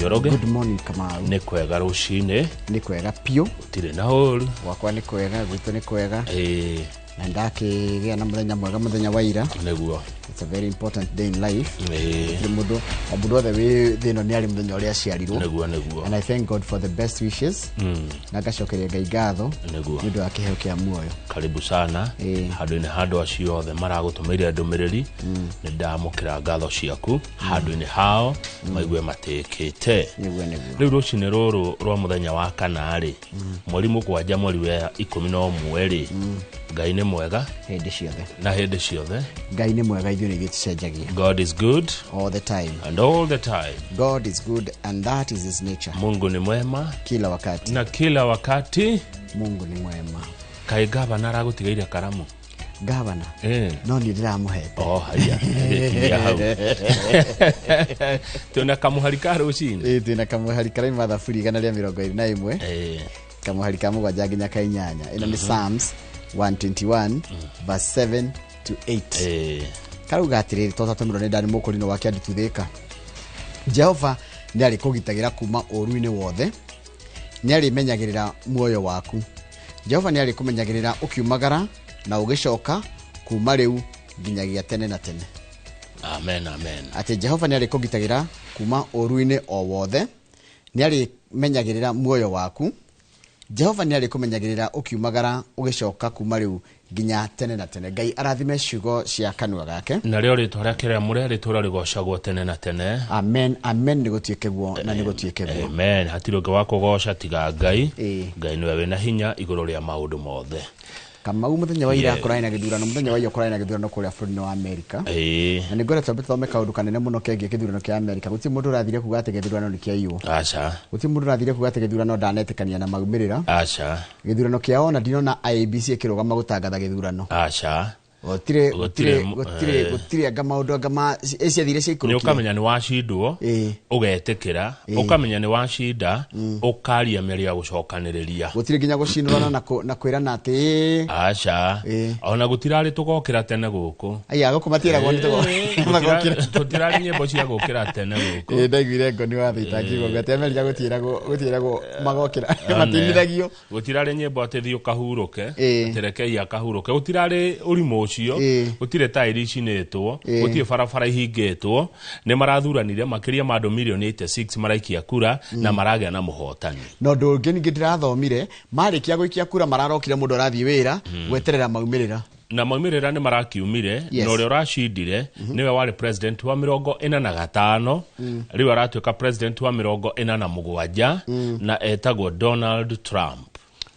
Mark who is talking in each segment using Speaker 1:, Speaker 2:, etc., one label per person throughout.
Speaker 1: Njoroge.
Speaker 2: Good morning, Kamau.
Speaker 1: Nĩ kwega rũcinĩ.
Speaker 2: Nĩ kwega piũ.
Speaker 1: Gũtirĩ na ũru.
Speaker 2: Gwakwa nĩ kwega, gwitũ nĩ kwega.
Speaker 1: Ĩĩ.
Speaker 2: Na ndakĩgĩa na mũthenya mwega mũthenya wa ira.
Speaker 1: Nĩguo.
Speaker 2: It's a very important day in life.
Speaker 1: Ĩĩ.
Speaker 2: Gũtirĩ mũndũ, o mũndũ wothe wĩ thĩ ĩno nĩ arĩ mũthenya ũrĩa aciarirwo.
Speaker 1: Nĩguo nĩguo.
Speaker 2: And I thank God for the best wishes. Na ngacokeria Ngai ngatho
Speaker 1: Nĩguo.
Speaker 2: nĩ ũndũ wa kĩheo kĩa muoyo.
Speaker 1: Karibu sana.
Speaker 2: Ĩĩ.
Speaker 1: Handũ-inĩ ha andũ acio othe maragũtũmĩire ndũmĩrĩri, nĩ ndamũkĩra ngatho ciaku handũ-inĩ hao maigue matĩkĩte.
Speaker 2: Nĩguo nĩguo.
Speaker 1: Rĩu rũcinĩ rũrũ rwa mũthenya wa kana rĩ, mweri 7 mweri wa 11 rĩ, Ngai nĩ mwega
Speaker 2: Hĩndĩ ciothe.
Speaker 1: Na hĩndĩ ciothe.
Speaker 2: Ngai nĩ mwega, ithuĩ nĩ ithuĩ tũcenjagia.
Speaker 1: God is good
Speaker 2: All the time.
Speaker 1: And all the time.
Speaker 2: God is good and that is his nature.
Speaker 1: Mungu ni mwema
Speaker 2: Kila wakati.
Speaker 1: Na kila wakati.
Speaker 2: Mungu ni mwema.
Speaker 1: Kaĩ gavana aragũtigaire karamu?
Speaker 2: Gavana.
Speaker 1: Eh.
Speaker 2: No niĩ ndĩramũhete.
Speaker 1: Oh, haya gĩkinyia hau twĩna kamũhari ka rũcinĩ.
Speaker 2: Ĩĩ, twĩna kamũhari karaima thaburi 121, kamũhari ka 7 nginya ka 8. Ĩno nĩ Psalms 121 verse 7 to 8. Karauga atĩrĩrĩ, twatatũmĩrwo nĩ Ndani Mũkũrinũ wa Kĩandututhĩka: Jehova nĩ arĩkũgitagĩra kuma ũũru-inĩ wothe, nĩ arĩmenyagĩrĩra muoyo waku. Jehova nĩ arĩkũmenyagĩrĩra ũkiumagara na ũgĩcoka, kuma rĩu nginyagia tene na tene.
Speaker 1: Amen, amen.
Speaker 2: Atĩ Jehova nĩ arĩkũgitagĩra kuma ũũru-inĩ o wothe, nĩ arĩmenyagĩrĩra muoyo waku. Jehova nĩ arĩkũmenyagĩrĩra ũkiumagara ũgĩcoka, kuma rĩu nginya tene na tene. Ngai arathime ciugo cia kanua gake.
Speaker 1: Narĩo rĩtwa rĩake rĩamũre rĩtũra rĩgocagwo tene na tene.
Speaker 2: Amen, amen. Nĩ gũtuĩke guo na nĩ gũtuĩke guo.
Speaker 1: Amen. Hatirĩ ũngĩ wa kũgoca tiga Ngai.
Speaker 2: Ĩĩ.
Speaker 1: Ngai nĩwe wĩna hinya igũrũ rĩa maũndũ mothe.
Speaker 2: Kamau, mũthenya wa ira kũrarĩ na gĩthurano, mũthenya wa ira kũrarĩ na gĩthurano kũrĩa bũrũri-inĩ wa Amerika. Na nĩ ngwenda twambe tũthome kaũndũ kanene mũno kegiĩ gĩthurano kĩa Amerika. Gũtirĩ mũndũ ũrathire kuga atĩ gĩthurano nĩ kĩaiywo.
Speaker 1: Aca.
Speaker 2: Gũtirĩ mũndũ ũrathire kuga atĩ gĩthurano ndanetĩkania na maumĩrĩra.
Speaker 1: Aca.
Speaker 2: Gĩthurano kĩa ona ndinona IEBC ĩkĩrũgama gũtangatha gĩthurano.
Speaker 1: Aca.
Speaker 2: Gũtirĩ.
Speaker 1: Gũtirĩ.
Speaker 2: Gũtirĩ, gũtirĩ. Gũtirĩ anga maũndũ anga ma ciathire
Speaker 1: Nĩ
Speaker 2: ciaikũrũkire.
Speaker 1: ũkamenya nĩ wacindwo, ũgetĩkĩra, ũkamenya nĩ wacinda, ũkaria mĩario ya gũcokanĩrĩria.
Speaker 2: Gũtirĩ nginya gũcinũrana na kwĩrana atĩ ĩĩ.
Speaker 1: Aca. Ona gũtirarĩ tũgokĩra tene gũkũ.
Speaker 2: Aya gũkũ matiĩragwo nĩ magokĩra.
Speaker 1: Tũtirarĩ nyĩmbo cia gũkĩra tene gũkũ.
Speaker 2: Ĩĩ, ndaiguire ngoni wa thĩta ngiuga atĩ Amerika gũtiĩragwo magokĩra, matinithagio.
Speaker 1: Gũtirarĩ nyĩmbo atĩ thiĩ ũkahurũke, atĩ rekei akahurũke. Gũtirarĩ ũrimũ ũcio. Gũtirĩ taĩri icinĩtwo, gũtirĩ barabara ihingĩtwo. Nĩ marathuranire makĩria ma andũ mirioni 86 maraikia kura na maragĩa na mũhotani.
Speaker 2: Na ũndũ ũngĩ ningĩ ndĩrathomire, marĩkia gũikia kura mararokire mũndũ arathiĩ wĩra gweterera maumĩrĩra.
Speaker 1: Na maumĩrĩra nĩ marakiumire. Na ũrĩa ũracindire nĩwe warĩ president wa 45, rĩu aratuĩka president wa 47, na etagwo Donald Trump.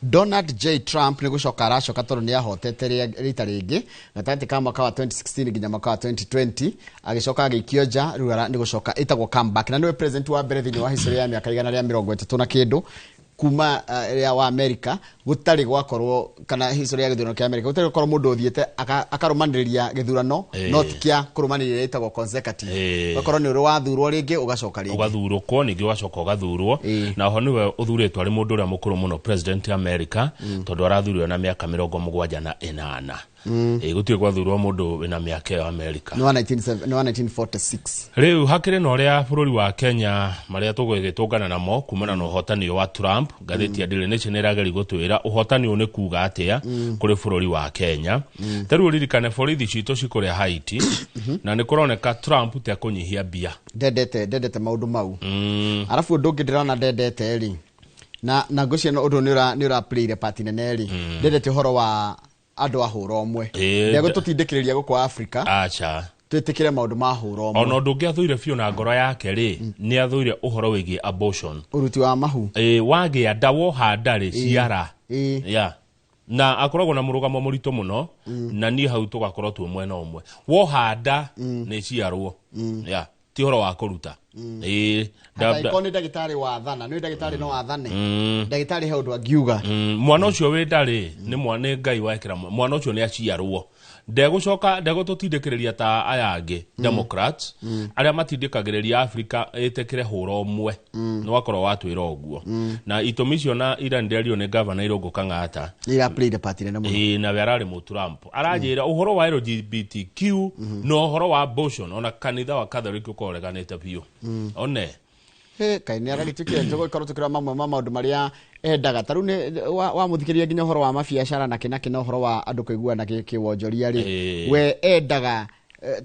Speaker 2: Donald J Trump nĩ gũcoka aracoka tondũ nĩ ahotete rita rĩngĩ gatagatĩ ka mwaka wa 2016 nginya mwaka wa 2020, agĩcoka agĩikio nja. Rĩu nĩ gũcoka, ĩtagwo comeback, na nĩwe president wa mbere thĩinĩ wa history ya mĩaka 130 na kĩndũ kuma ya wa America gũtarĩ gwakorwo, kana history ya gĩthurano kĩa America gũtarĩ gwakorwo mũndũ ũthiĩte akarũmanĩrĩria gĩthurano, not kĩa kũrũmanĩrĩria, ĩtagwo consecutive. Ũgakorwo nĩ ũrĩ wathurwo rĩngĩ, ũgacoka rĩngĩ.
Speaker 1: Ũgathurũkwo ningĩ, ũgacoka ũgathurwo. Na oho nĩwe ũthurĩtwo arĩ mũndũ ũrĩa mũkũrũ mũno president ya America, tondũ arathurirwo na mĩaka 78. Ĩĩ, gũtirĩ gwathurwo mũndũ wĩna mĩaka ĩyo America.
Speaker 2: Nĩ wa 1946.
Speaker 1: Rĩu hakĩrĩ na ũrĩa bũrũri wa Kenya marĩa tũgũgĩtũngana namo kumana na ũhotani ũyũ wa Trump, ngathĩti ya Daily Nation ĩrageria gũtwĩra ũhotani ũyũ nĩ kuga atĩa kũrĩ bũrũri wa Kenya. Ta rĩu ũririkane borithi citũ cikũrĩa Haiti, na nĩ kũroneka Trump te kũnyihia mbia.
Speaker 2: Ndendete maũndũ mau. Arabu ũndũ ũngĩ ndĩrona ndendete rĩ, na ngwĩciria no ũndũ nĩ ũra playire part nene rĩ, ndendete ũhoro wa andũ a hũra ũmwe. Ndegũtũtindĩkĩrĩria gũkũ Afrika
Speaker 1: Aca.
Speaker 2: twĩtĩkĩre maũndũ ma hũra ũmwe.
Speaker 1: Ona ũndũ ũngĩ athũire biũ na ngoro yake rĩ, nĩ athũire ũhoro wĩgiĩ abortion.
Speaker 2: Ũruti wa mahu.
Speaker 1: Ĩĩ, wagĩa nda, woha nda rĩ, ciara. Ya na akoragwo na mũrũgamo mũritũ mũno, na niĩ hau tũgakorwo twĩ mwena ũmwe. Woha nda nĩ ciarwo, ya ti ũhoro wa kũruta. Ĩĩ,
Speaker 2: Angĩkorwo nĩ ndagĩtarĩ wathana, nĩ ndagĩtarĩ no athane, ndagĩtarĩ he ũndũ angiuga.
Speaker 1: Mwana ũcio wĩ nda rĩ, nĩ mwana, nĩ Ngai wekĩra mwana ũcio nĩ aciarwo, ndegũcoka ndegũtũtindĩkĩrĩria ta aya angĩ Democrats arĩa matindĩkagĩrĩria Africa ĩtĩkĩre hũra ũmwe. Nĩ wakorwo watwĩra ũguo na itũmi icio na ira nĩnderio nĩ gavana Irũngũ Kang'ata.
Speaker 2: Nĩ ira played part nene mũno.
Speaker 1: Ĩĩ, nawe ararĩ mũ Trump aranjĩra ũhoro wa LGBTQ na ũhoro wa abortion, ona kanitha wa Catholic ũkorwo ũreganĩte biũ one.
Speaker 2: Kaĩ nĩ aragĩtuĩkire tũgũkorwo tũkĩrora mamwe ma maũndũ marĩa endaga ta rĩu nĩ wamũthikĩrĩria nginya ũhoro wa mabiacara na kĩ na kĩ na ũhoro wa andũ kũiguana kĩwonjoria rĩ, we endaga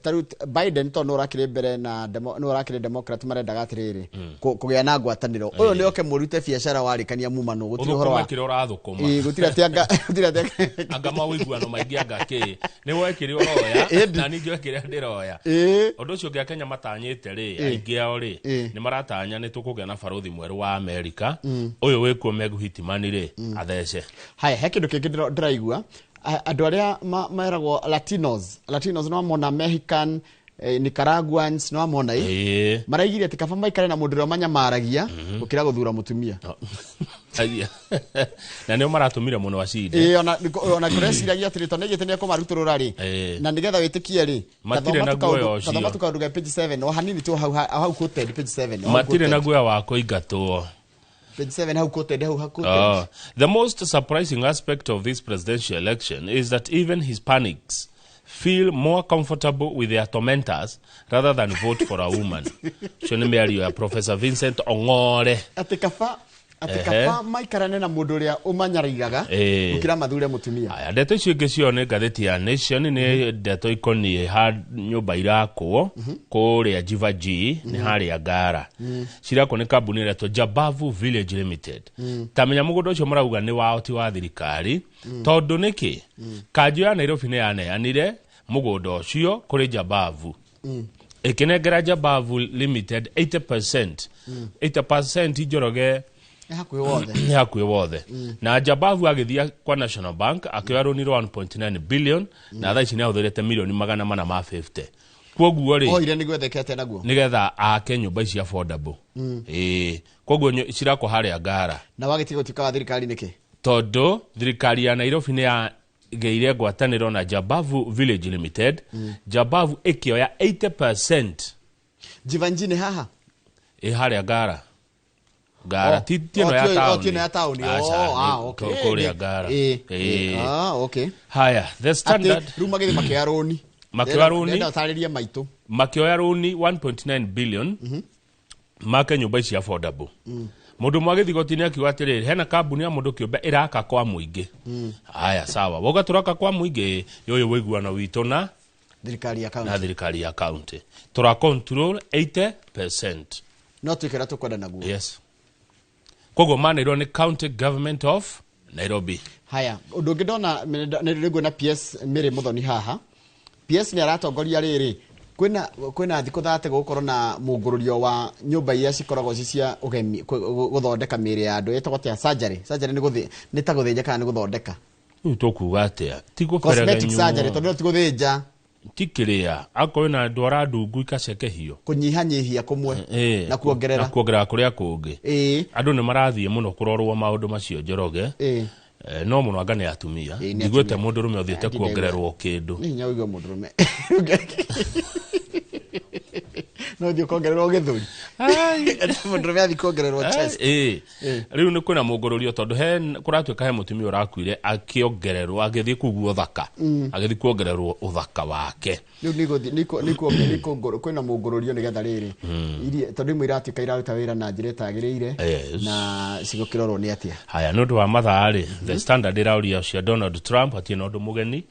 Speaker 2: ta rĩu Biden tondũ nĩwe ũrakĩrĩ mbere na nĩwe ũrakĩrĩ Democrat, marendaga atĩrĩrĩ kũgĩa na ngwatanĩro ũyũ nĩ oke mũrute biacara warĩkania mumano gũtirĩ ũhoro wa
Speaker 1: Ũthũkũme kĩrĩa ũrathũkũma.
Speaker 2: Ĩĩ, gũtirĩ atĩ anga gũtirĩ atĩ
Speaker 1: Anga mawĩiguano maingĩ anga kĩ nĩ wekĩrĩ ũroya
Speaker 2: Ĩndi.
Speaker 1: na ningĩ wekĩrĩa ndĩroya. Ũndũ ũcio ũngĩ Akenya matanyĩte rĩ, aingĩ ao rĩ, nĩ maratanya nĩ tũkũgĩa na barothi mwerũ wa Amerika ũyũ wĩkuo Meg Whitman rĩ athece.
Speaker 2: Haya, he kĩndũ kĩngĩ ndĩraigua andũ arĩa meragwo Latinos no mona Mexican, Nicaraguans no mona maraigire atĩ kaba maikare na mũndũ ũrĩa manyamaragia gũkĩra gũthura mũtumia.
Speaker 1: Aya. Na nĩo maratũmire mũno acinde.
Speaker 2: Ĩĩ, ona kũreciragia atĩrĩ tondũ nĩaigĩte nĩekũmarutũrũra rĩ, na nĩgetha wĩtĩkie rĩ,
Speaker 1: Matirĩ na guoya ũcio.
Speaker 2: gathoma tu kaũndũ ga page 7 o hanini tu hau hau quoted page 7 o hau
Speaker 1: Matirĩ na
Speaker 2: quoted.
Speaker 1: guoya wa kũingatwo.
Speaker 2: Page 7 hau quoted, hau quoted.
Speaker 1: The most surprising aspect of this presidential election is that even Hispanics feel more comfortable with their tormentors rather than vote for a woman. Ũcio nĩ mĩario ya Professor Vincent Ong'ore.
Speaker 2: Atĩ kaba atĩ kaba maikarane na mũndũ ũrĩa ũmanyariraga gũkĩra mathure mũtumia.
Speaker 1: Aya, ndeto icio ingĩ cio nĩ ngathĩti ya Nation, nĩ ndeto ikoniĩ ha nyũmba irakwo kũrĩa Jivaji nĩ harĩa Ngara. Cirakwo nĩ kambuni ĩretwo Jabavu Village Limited. Ta menya mũgũnda ũcio marauga nĩ wao ti wa thirikari, tondũ nĩkĩ kanjũ ya Nairobi nĩ yaneanire mũgũnda ũcio kũrĩ Jabavu, ĩkĩnengera Jabavu Limited 80%. 80% Njoroge.
Speaker 2: Nĩ hakuhĩ wothe.
Speaker 1: Nĩ hakuhĩ wothe. Na Jabavu agĩthiĩ kwa National Bank akĩoya rũni rwa 1.9 billion, na thaa ici nĩ ahũthĩrĩte milioni 450. Koguo rĩ,
Speaker 2: oire nĩguo etheke atĩa naguo?
Speaker 1: Nĩgetha ake nyũmba ici affordable. Ĩĩ, koguo cirakwo harĩa Ngara.
Speaker 2: Na wagĩtiga gũtuĩka wa thirikari nĩkĩ?
Speaker 1: Tondũ thirikari ya Nairobi nĩ yagĩire ngwatanĩro na Jabavu Village Limited. Jabavu ĩkĩoya 80%.
Speaker 2: Jivanji nĩ haha?
Speaker 1: Ĩ harĩa Ngara. Ngara ti ĩno ya
Speaker 2: ti ĩno ya
Speaker 1: taũni.
Speaker 2: Taũni.
Speaker 1: Aca,
Speaker 2: Oh,
Speaker 1: nĩ
Speaker 2: okay.
Speaker 1: kũrĩa Ngara.
Speaker 2: Okay.
Speaker 1: Haya, The
Speaker 2: Atĩ
Speaker 1: Standard.
Speaker 2: rĩu magĩthiĩ makĩoya rũni.
Speaker 1: Makĩoya rũni.
Speaker 2: Ndĩrenda ũtarĩrie maitũ.
Speaker 1: Makĩoya rũni 1.9 billion make nyũmba ici affordable. Mũndũ ũmwe agĩthiĩ igoti-inĩ akiuga atĩrĩrĩ, hena kambuni ya mũndũ kĩũmbe ĩraka kwa mũingĩ. Haya, sawa, wauga tũraka kwa mũingĩ, ũyũ ũiguano witũ na
Speaker 2: thirikari ya
Speaker 1: na
Speaker 2: county.
Speaker 1: Thirikari ya county tũra control 80%.
Speaker 2: No twĩke ũrĩa tũkwenda naguo.
Speaker 1: Yes, koguo maneirwo nĩ County Government of Nairobi.
Speaker 2: Haya, ũndũ ũngĩ ndona nĩ nguona PS Mary Muthoni haha. PS nĩ aratongoria rĩrĩ kwĩna thikũ 30 gũgũkorwo na mũngũrũrio wa nyũmba iria cikoragwo ci cia ũgemi gũthondeka mĩĩrĩ ya andũ, ĩtagwo atĩa, surgery. Surgery nĩ gũthĩ nĩ ta gũthĩnja kana nĩ gũthondeka?
Speaker 1: Rĩu tũkuga atĩa, ti
Speaker 2: Cosmetic surgery,
Speaker 1: gũberegenywo?
Speaker 2: Tondũ ĩyo ti gũthĩnja.
Speaker 1: Ti kĩrĩa akorwo na ndwara ndungu ikacekehio.
Speaker 2: Kũnyihanyihia kũmwe na kuongerera.
Speaker 1: Na kuongerera kũrĩa kũngĩ. Andũ nĩ marathiĩ mũno kũrorwo maũndũ macio, Njoroge. No mũno anga nĩ atumia.
Speaker 2: Ĩĩ, nĩ
Speaker 1: Njiguĩte
Speaker 2: atumia.
Speaker 1: mũndũ rũme ũthiĩte
Speaker 2: Ndindaigua.
Speaker 1: kuongererwo kĩndũ.
Speaker 2: Nĩ hinya ũigue mũndũrũme no thiĩ ũkongererwo gĩthũri, mũndũrũme athiĩ kuongererwo chest.
Speaker 1: Rĩu nĩ kwĩna mũngũrũrio tondũ he kũratuĩka he mũtumia ũrakuire akĩongererwo, agĩthiĩ kuguo ũthaka, agĩthiĩ kuongererwo ũthaka wake.
Speaker 2: Rĩu kwĩna mũngũrũrio nĩgetha rĩrĩ tondũ imwe iratuĩka iraruta wĩra na njĩra ĩtagĩrĩire na cigũkĩrorwo nĩ atĩa.
Speaker 1: Haya, nĩ ũndũ wa mathaa rĩ, The Standard ĩraũria cia Donald Trump hatirĩ na ũndũ mũgeni,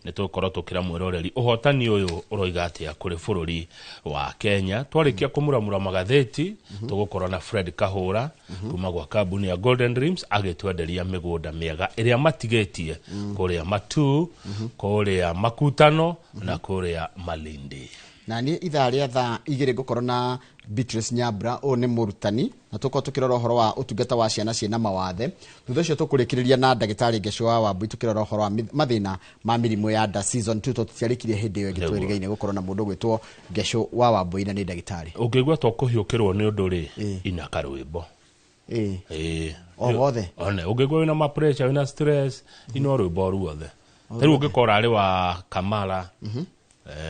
Speaker 1: nĩ tũgũkorwo tũkĩra mwĩroreri ũhotani ũyũ ũroiga atĩa kũrĩ bũrũri wa Kenya. Twarĩkia kũmuramura magathĩti, tũgũkorwo na Fred Kahũra kuma gwa kambuni ya Golden Dreams agĩtwenderia mĩgũnda mĩega ĩrĩa matigĩtie kũrĩa Matu, kũrĩa Makutano na kũrĩa Malindi.
Speaker 2: Na niĩ ithaa rĩa thaa 2 ngũkorwo na Beatrice Nyambra, ũyũ nĩ mũrutani, na tũkorwo tũkĩrora ũhoro wa ũtungata wa ciana ciĩna mawathe. Thutha ũcio tũkũrĩkĩrĩria na ndagĩtarĩ Ngecũ wa Wambui tũkĩrora ũhoro wa mathĩna ma mĩrimũ ya nda season 2, tondũ tũtiarĩkirie hĩndĩ ĩyo ĩngĩ. Twĩrĩgaine gũkorwo na mũndũ ũgwĩtwo Ngecũ wa Wambui na nĩ ndagĩtarĩ.
Speaker 1: Ũngĩigua to kũhiũkĩrwo nĩ ũndũ rĩ, ina karwĩmbo.
Speaker 2: Ĩĩ. O wothe.
Speaker 1: One ũngĩigua wĩna ma pressure, wĩna stress, ina o rwĩmbo o ruothe. Ta rĩu ũngĩkorwo arĩ wa Kamala,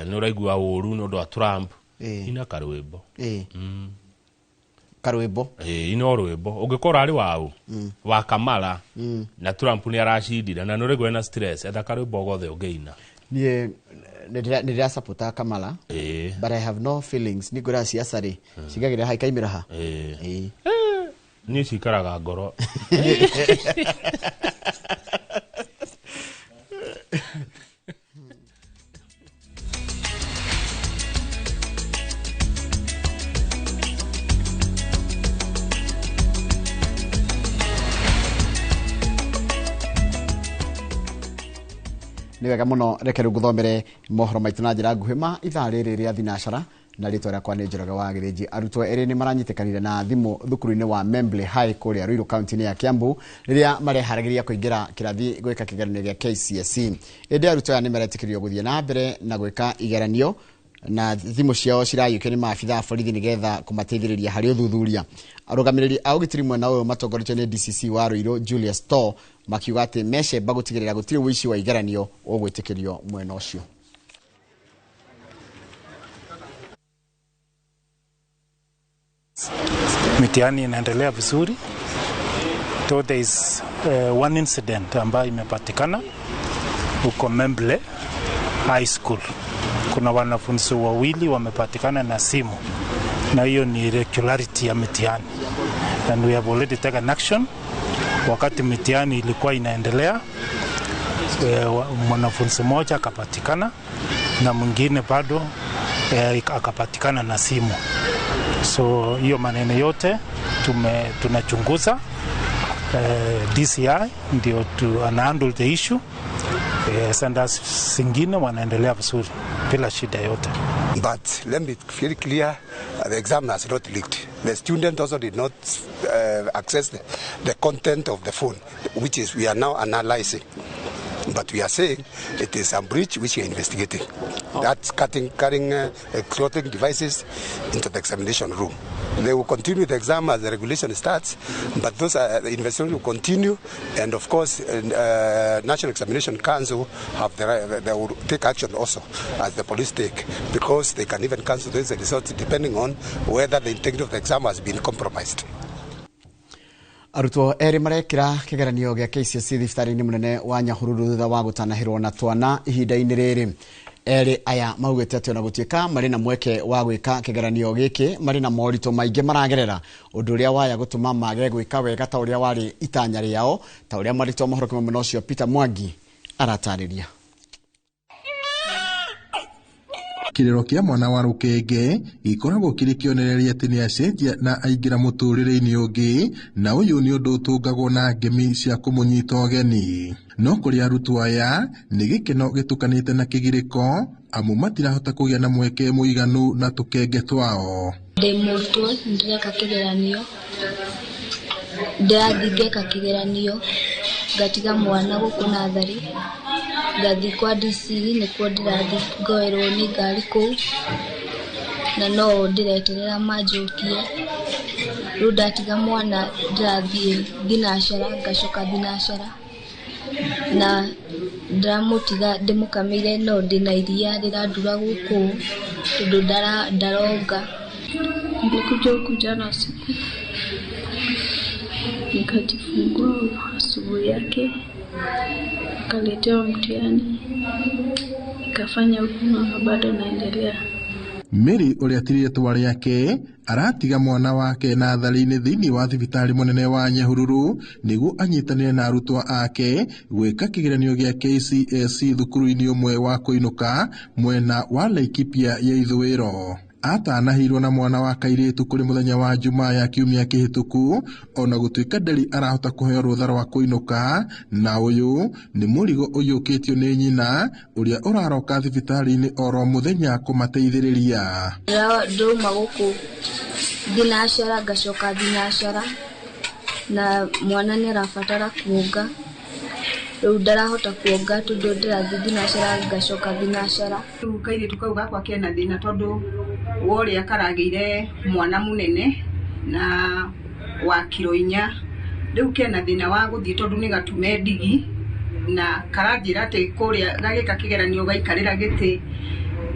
Speaker 1: nĩ ũraigua ũru nĩ ũndũ wa Trump, ina karwĩmbo.
Speaker 2: Ĩĩ, karwĩmbo.
Speaker 1: Ĩĩ, ina o rwĩmbo ũngĩkorwo arĩ waũ wa Kamala na Trump nĩ aracindire na nĩ ũraigua wĩna stress, etha karwĩmbo o gothe ũngĩina.
Speaker 2: Niĩ Nĩ ndĩrasapota Kamala. But I have no feelings. Nĩ ngwĩra ciaca rĩ cigagĩrĩra ha ikaimĩra ha. Ĩĩ.
Speaker 1: Niĩ cikaraga ngoro.
Speaker 2: Nĩ wega mũno, reke rĩu ngũthomere mohoro maitũ na njĩra nguhĩ ma ithaa rĩrĩ rĩa thinacara, na rĩtwa rĩakwa nĩ Njoroge wa Gĩthĩnji. Arutwo erĩ nĩ maranyitĩkanire na thimũ thukuru-inĩ wa Membley High kũrĩa Ruiru kaunti-inĩ ya Kiambu rĩrĩa mareharagĩria kũingĩra kĩrathi gwĩka kĩgeranio gĩa KCSE. Ĩndĩ arutwo aya nĩ maretĩkĩrio gũthiĩ na mbere na gwĩka igeranio na thimũ ciao cirayũkio nĩ maabitha a borithi nĩgetha kũmateithĩrĩria harĩ ũthuthuria. Arũgamĩrĩri a ũgitĩri mwena ũyũ matongoretio nĩ DCC wa Ruiru Julius Too makiuga atĩ mecemba gũtigĩrĩra gũtirĩ ũici wa igeranio ũgwĩtĩkĩrio mwena ũcio.
Speaker 3: Mitihani inaendelea vizuri. Though there is one incident ambayo imepatikana huko Membley High School. Kuna wanafunzi wawili wamepatikana na simu, na hiyo ni irregularity ya mitihani, and we have already taken action. Wakati mitihani ilikuwa inaendelea, mwanafunzi mmoja akapatikana na mwingine bado akapatikana na simu. So hiyo maneno yote tunachunguza. DCI ndio ana handle the issue. Centers zingine wanaendelea vizuri bila shida yote.
Speaker 4: But let me be very clear, the exam has not leaked. The student also did not access the content of the phone, which is we are now analyzing. But we are saying it is a breach which we are investigating. That's carrying clothing devices into the examination room. They will continue the exam as the regulation starts, but those the investigation will continue, and of course, National Examination Council have the right, they will take action also, as the police take, because they can even cancel those results depending on whether the integrity of the exam has been compromised.
Speaker 2: Arutwo erĩ marekĩra kĩgeranio gĩa KCSE thibitarĩ-inĩ mũnene wa Nyahururu thutha wa gũtanahĩrwo na twana ihinda-inĩ rĩrĩ. Erĩ aya maugĩte atĩ ona gũtuĩka marĩ na mweke wa gwĩka kĩgeranio gĩkĩ, marĩ na moritũ maingĩ maragerera, ũndũ ũrĩa waya gũtũma mage gwĩka wega ta ũrĩa warĩ itanya rĩao, ta ũrĩa mwandĩki wa mohoro kuma mwena ũcio Peter Mwangi aratarĩria.
Speaker 5: Kĩrĩro kĩa mwana wa rũkenge gĩkoragwo kĩrĩ kĩonereria atĩ nĩacenjia na aingĩra mũtũrĩre-inĩ ũngĩ, na ũyũ nĩ ũndũ ũtũngagwo na ngemi cia kũmũnyita ũgeni. No kũrĩ arutwo aya nĩ gĩkeno gĩtukanĩte na kĩgirĩko, amu matirahota kũgĩa na mweke mũiganu na tũkenge twao.
Speaker 6: Ndĩ mũrutwo ndĩreka kĩgeranio, ndĩrathiĩ ngeka kĩgeranio, ngatiga mwana gũkũ natharĩ, ngathiĩ kwa DC nĩkuo ndĩrathiĩ ngoerwo nĩ ngari kũu, na no ndĩreterera manjũkie. Rĩu ndatiga mwana ndĩrathiĩ thinacara, ngacoka thinacara, na ndĩramũtiga ndĩmũkamĩire, no ndĩna iria rĩrandura gũkũ tondũ ndaronga.
Speaker 7: Nilikuja huku jana usiku nikajifungua asubuhi yake, nikaletewa mtihani nikafanya huku na bado naendelea.
Speaker 5: Mary ũrĩa ti rĩtwa rĩake aratiga mwana wake natharĩ-inĩ thĩinĩ wa thibitarĩ mũnene wa Nyahururu nĩguo anyitanĩre na arutwo ake gwĩka kĩgeranio gĩa KCSE thukuru-inĩ ũmwe wa kũinũka mwena wa Laikipia ya ithũĩro. Atanahĩirwo na mwana wa kairĩtu kũrĩ mũthenya wa Jumaa ya kiumia kĩhĩtũku, ona gũtuĩka ndarĩ arahota kũheo rũtha rwa kũinũka, na ũyũ nĩ mũrigo ũiyũkĩtio nĩ nyina ũrĩa ũraroka thibitarĩ-inĩ oro mũthenya kũmateithĩrĩria.
Speaker 6: Ndauma gũkũ thinacara ngacoka thinacara, na mwana nĩ arabatara kuonga, rĩu ndarahota kuonga tondũ ndĩrathiĩ thinacara ngacoka thinacara.
Speaker 8: Rĩu kairĩtu kau gakwa kena thĩna tondũ wa ũrĩa karagĩire mwana mũnene na wa kiro 4, rĩu kena thĩna wa gũthiĩ tondũ nĩ gatume ndigi, na karanjĩra atĩ kũrĩa gagĩka kĩgeranio gaikarĩra gĩtĩ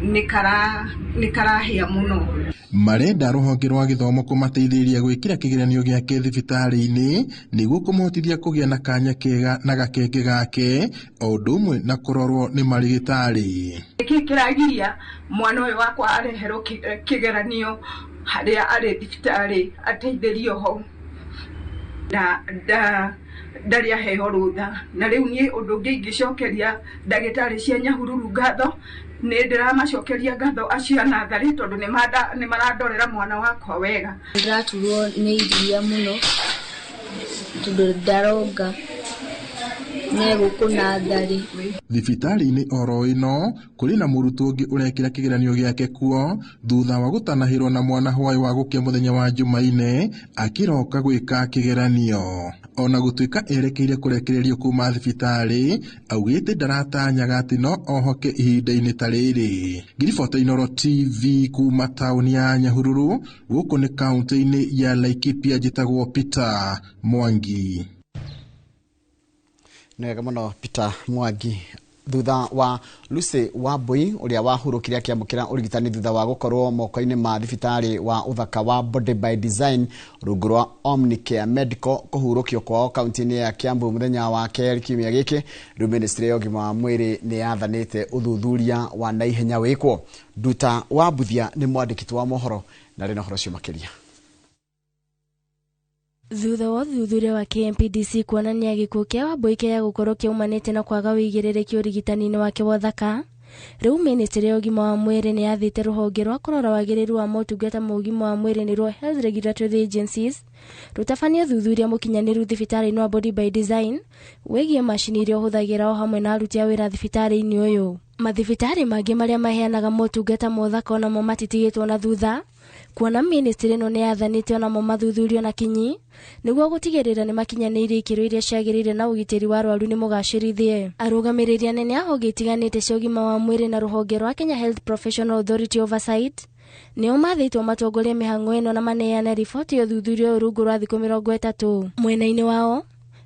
Speaker 8: Nĩ karahĩa mũno.
Speaker 5: Marenda rũhonge rwa gĩthomo kũmateithĩrĩria gwĩkĩra kĩgeranio gĩake thibitarĩ-inĩ nĩguo kũmũhotithia kũgĩa na kanya kega na gakenge gake o ũndũ ũmwe na kũrorwo nĩ marigĩtarĩ.
Speaker 8: Nĩkĩ kĩragiria mwana ũyũ wakwa areherwo kĩgeranio harĩa arĩ thibitarĩ ateithĩrio ho? Ndarĩ aheo rũtha. Na rĩu niĩ ũndũ ũngĩ ingĩcokeria ndagĩtarĩ cia Nyahururu ngatho, nĩ ndĩramacokeria ngatho acio a natharĩ tondũ nĩ marandorera mwana wakwa wega.
Speaker 6: Ndĩraturwo nĩ iria mũno tondũ ndaronga negũkũ natharĩ.
Speaker 5: Thibitarĩ-inĩ oro ĩno kũrĩ na mũrutwo ũngĩ ũrekĩra kĩgeranio gĩake kuo thutha wa gũtanahĩrwo na mwana hwaĩ wa gũkĩa mũthenya wa Jumaine akĩroka gwĩka kĩgeranio. Ona gũtuĩka erekeire kũrekererio kuma thibitarĩ, augĩte ndaratanyaga atĩ no ohoke ihinda-inĩ ta rĩrĩ. Ngiribota Inooro TV kuma taũni ya Nyahururu, gũkũ nĩ kaũntĩ-inĩ ya Laikipia, njĩtagwo Peter Mwangi.
Speaker 2: Nĩ wega mũno Peter Mwangi. Thutha wa Lucy Wambui ũrĩa wahurũkire akĩamũkĩra ũrigitani thutha wa gũkorwo moko-inĩ ma thibitarĩ wa ũthaka wa Body by Design rungu rwa Omnicare Medical kũhurũkio kwao kaunti-inĩ ya Kiambu mũthenya wa kerĩ kiumia gĩkĩ, rĩu ministry ya ũgima wa mwĩrĩ nĩ yathanĩte ũthuthuria wa naihenya wĩkwo. Nduta wa Mbuthia nĩ mwandĩki wa mohoro na arĩ na ũhoro ũcio makĩria.
Speaker 9: Thutha wa ũthuthuria wa KMPDC kuonania gĩkuũ kĩa Wambui kĩa gũkorwo kĩaumanĩte na kwaga ũigĩrĩrĩki ũrigitani-inĩ wake wa ũthaka, rĩu ministry ya ũgima wa mwĩrĩ nĩ yathĩte rũhonge rwa kũrora wagĩrĩru wa motungata ma ũgima wa mwĩrĩ nĩruo Health Regulatory Agencies rũtabanie ũthuthuria mũkinyanĩru thibitarĩ-inĩ wa Body by Design wĩgiĩ macini iria ũhũthagĩra o hamwe na aruti a wĩra thibitarĩ-inĩ ũyũ. Mathibitarĩ mangĩ marĩa maheanaga motungata ma ũthaka onamo matitigĩtwo na thutha, kuona ministry ĩno nĩ yathanĩte onamo mathuthurio na kinyi nĩguo gũtigĩrĩra nĩ makinyanĩirie ikĩro iria ciagĩrĩire na ũgitĩri wa arwaru nĩ mũgacĩrithie. Arũgamĩrĩri anene a honge itiganĩte cia ũgima wa mwĩrĩ na rũhonge rwa Kenya Health Professional Authority Oversight nĩo mathĩtwo matongorie mĩhang'o ĩno na maneane riboti ya ũthuthuria ũyũ rungu rwa thikũ 30. Mwena-inĩ wao,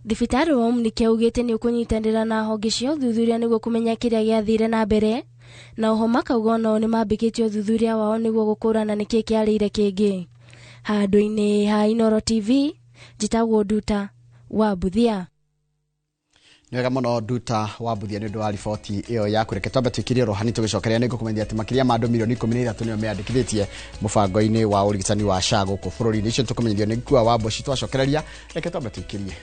Speaker 9: thibitarĩ wa Omnicare augĩte nĩ ũkũnyitanĩra na honge cia ũthuthuria nĩguo kũmenya kĩrĩa gĩathire na mbere, na oho makauga onao nĩ mambĩkĩtie ũthuthuria wao nĩguo gũkũrana nĩkĩ kĩarĩire kĩngĩ. Handũ-inĩ ha Inooro TV, njĩtagwo Nduta wa Mbuthia.
Speaker 2: Nĩ wega mũno Nduta wa Mbuthia nĩ ũndũ wa riboti ĩyo yaku. Reke twambe tũikirie rohani tũgĩcokeria nĩ ngũkũmenyithia atĩ makĩria ma andũ milioni 13 nĩo meyandĩkithĩtie mũbango-inĩ wa ũrigitani wa SHA gũkũ bũrũri-inĩ. Icio tũkũmenyithio nĩ Ngua wa Mboci twacokereria. Reke twambe tũikirie.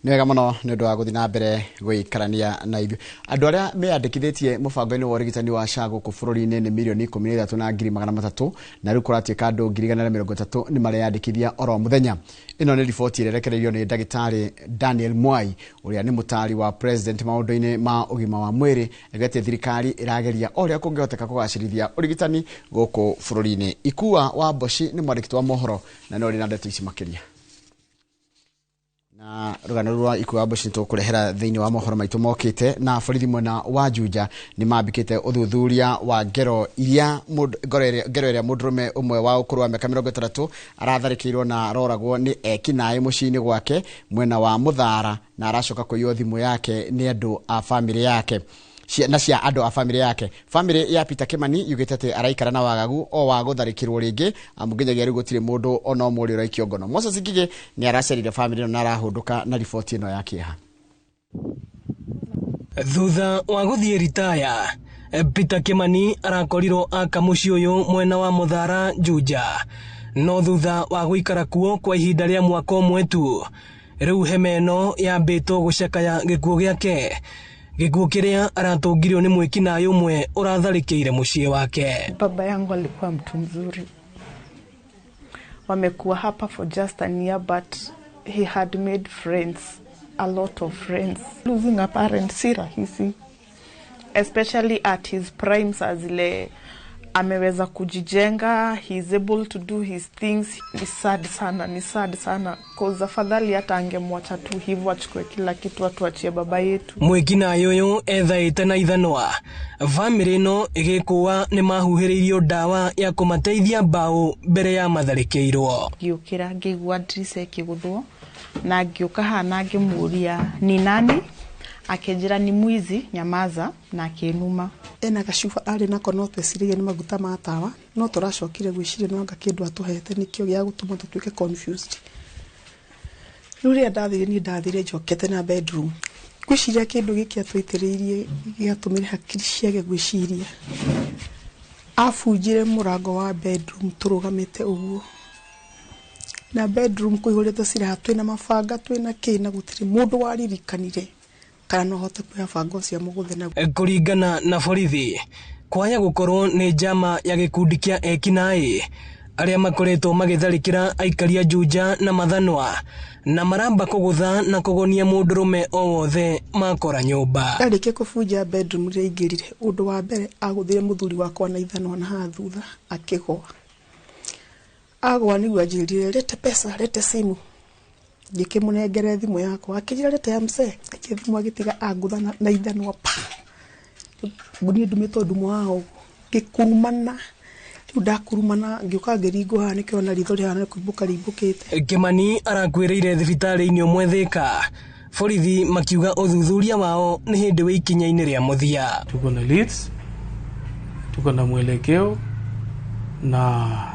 Speaker 2: Nĩ wega mũno nĩ ũndũ wa gũthiĩ na mbere gũikarania na ithuĩ. Andũ arĩa meyandĩkithĩtie mũbango-inĩ wa ũrigitani wa SHA gũkũ bũrũri-inĩ nĩ milioni 13,300,000 na rĩu kũratuĩka andũ 130,000 nĩ mareyandĩkithia oro mũthenya. Ĩno nĩ riboti ĩrĩa ĩrekereirio nĩ ndagĩtarĩ Daniel Mwai ũrĩa nĩ mũtaari wa president maũndũ-inĩ ma ũgima wa mwĩrĩ, augĩte thirikari ĩrageria o ũrĩa kũngĩhoteka kũgacĩrithia ũrigitani gũkũ bũrũri-inĩ. Ikua wa Mboci nĩ mwandĩki wa mohoro na no ũrĩ na ndeto ici makĩria. Na rũgano rwa Ikua Mboci nĩtũkũrehera thĩinĩ wa mohoro maitũ mokĩte. Na borithi mwena wa Juja nĩ mambĩkĩte ũthuthuria wa ngero iria ngero ĩrĩa mũndũrũme ũmwe wa ũkũrũ wa mĩaka 60 aratharĩkĩirwo na aroragwo nĩ ekinaĩ mũciĩ-inĩ gwake mwena wa Mũthara, na aracoka kũiywo thimũ yake nĩ andũ a bamĩrĩ yake na cia andũ a bamĩrĩ yake. Bamĩrĩ ya Peter Kimani yugĩte atĩ araikara na wagagu o wa gũtharĩkĩrwo rĩngĩ, amu nginyagia rĩu gũtirĩ mũndũ ona ũmwe ũrĩa ũraikio ngono. Moses Ngigĩ nĩ aracerire bamĩrĩ ĩno na arahũndũka na riboti ĩno ya kĩeha.
Speaker 10: Thutha wa gũthiĩ ritaya, Peter Kimani arakorirwo aka mũciĩ ũyũ mwena wa Mũthara Juja, no thutha wa gũikara kuo kwa ihinda rĩa mwaka ũmwe tu, rĩu hema ĩno yambĩtwo gũcakaya gĩkuũ gĩake, gĩkuũ kĩrĩa aratũngirio nĩ mwĩkinaĩ ũmwe ũratharĩkĩire mũciĩ wake.
Speaker 11: Baba yangu alikuwa mtu mzuri. Wamekuwa hapa for just a year, but he had made friends, a lot of friends. Losing a parent si rahisi, especially at his prime, saa zile Ameweza kujijenga, he is able to do his things. Ni sad sana, ni sad sana, cause afadhali hata angemwacha tu hivyo, achukue kila kitu, atuachie baba yetu.
Speaker 10: Mwĩkinaĩ ũyũ ethaĩte na ithanwa. Bamĩrĩ ĩno ĩgĩkũa nĩ mahuhĩrĩirio ndawa ya kũmateithia mbaũ mbere ya matharĩkĩirwo.
Speaker 11: Ngĩũkĩra ngĩigua ndirica ĩkĩgũthwo na ngĩũka haha na ngĩmũria ni nani, akĩnjĩra ni mwizi, nyamaza, na akĩnuma.
Speaker 12: Ena gacuba arĩ nako, no tweciragia nĩ maguta ma tawa, no tũracokire gwĩciria no anga kĩndũ atũhete nĩkĩo gĩa gũtũma tũtuĩke confused. Rĩu rĩrĩa ndathire, niĩ ndathire njokete na bedroom, ngwĩciria kĩndũ gĩkĩ atũitĩrĩirie gĩatũmire hakiri ciage gwĩciria. Abunjire mũrango wa bedroom tũrũgamĩte ũguo, na bedroom kũihũrĩte silaha, twĩna mabanga, twĩna kĩ, na gũtirĩ mũndũ waririkanire kana no ahote kuoya banga ũcio amũgũthe naguo.
Speaker 10: Kũringana na borithi, kwaya gũkorwo nĩ njama ya gĩkundi kĩa ekinaĩ arĩa makoretwo magĩtharĩkĩra aikari a Juja na Mathanwa, na maramba kũgũtha na kũgonia mũndũrũme o wothe makora nyũmba.
Speaker 12: Ndarĩkia kũbunja bedroom rĩrĩa aingĩrire, ũndũ wa mbere agũthire mũthuri wakwa na ithanwa na haha thutha akĩgũa. Agũa nĩguo anjĩrire, "Lete pesa, lete simu." Ngĩkĩmũnengere thimũ yakwa, akĩnjĩra, "Lete ya mzee." Aikia thimũ agĩtiga angũtha na ithanwa pa. Niĩ ndumĩtwo ndumo haha ũguo, ngĩkurumana. Rĩu ndakurumana ngĩũka ngĩringwo haha, nĩkĩo ritho rĩhana kũimbũka rĩimbũkĩte.
Speaker 10: Kĩmani arakuĩrĩire thibitarĩ-inĩ ũmwe Thĩka. Borithi makiuga ũthuthuria wao nĩ hĩndĩ wĩ ikinya-inĩ rĩa mũthia.
Speaker 13: Tuko na leads, tuko na mwelekeo na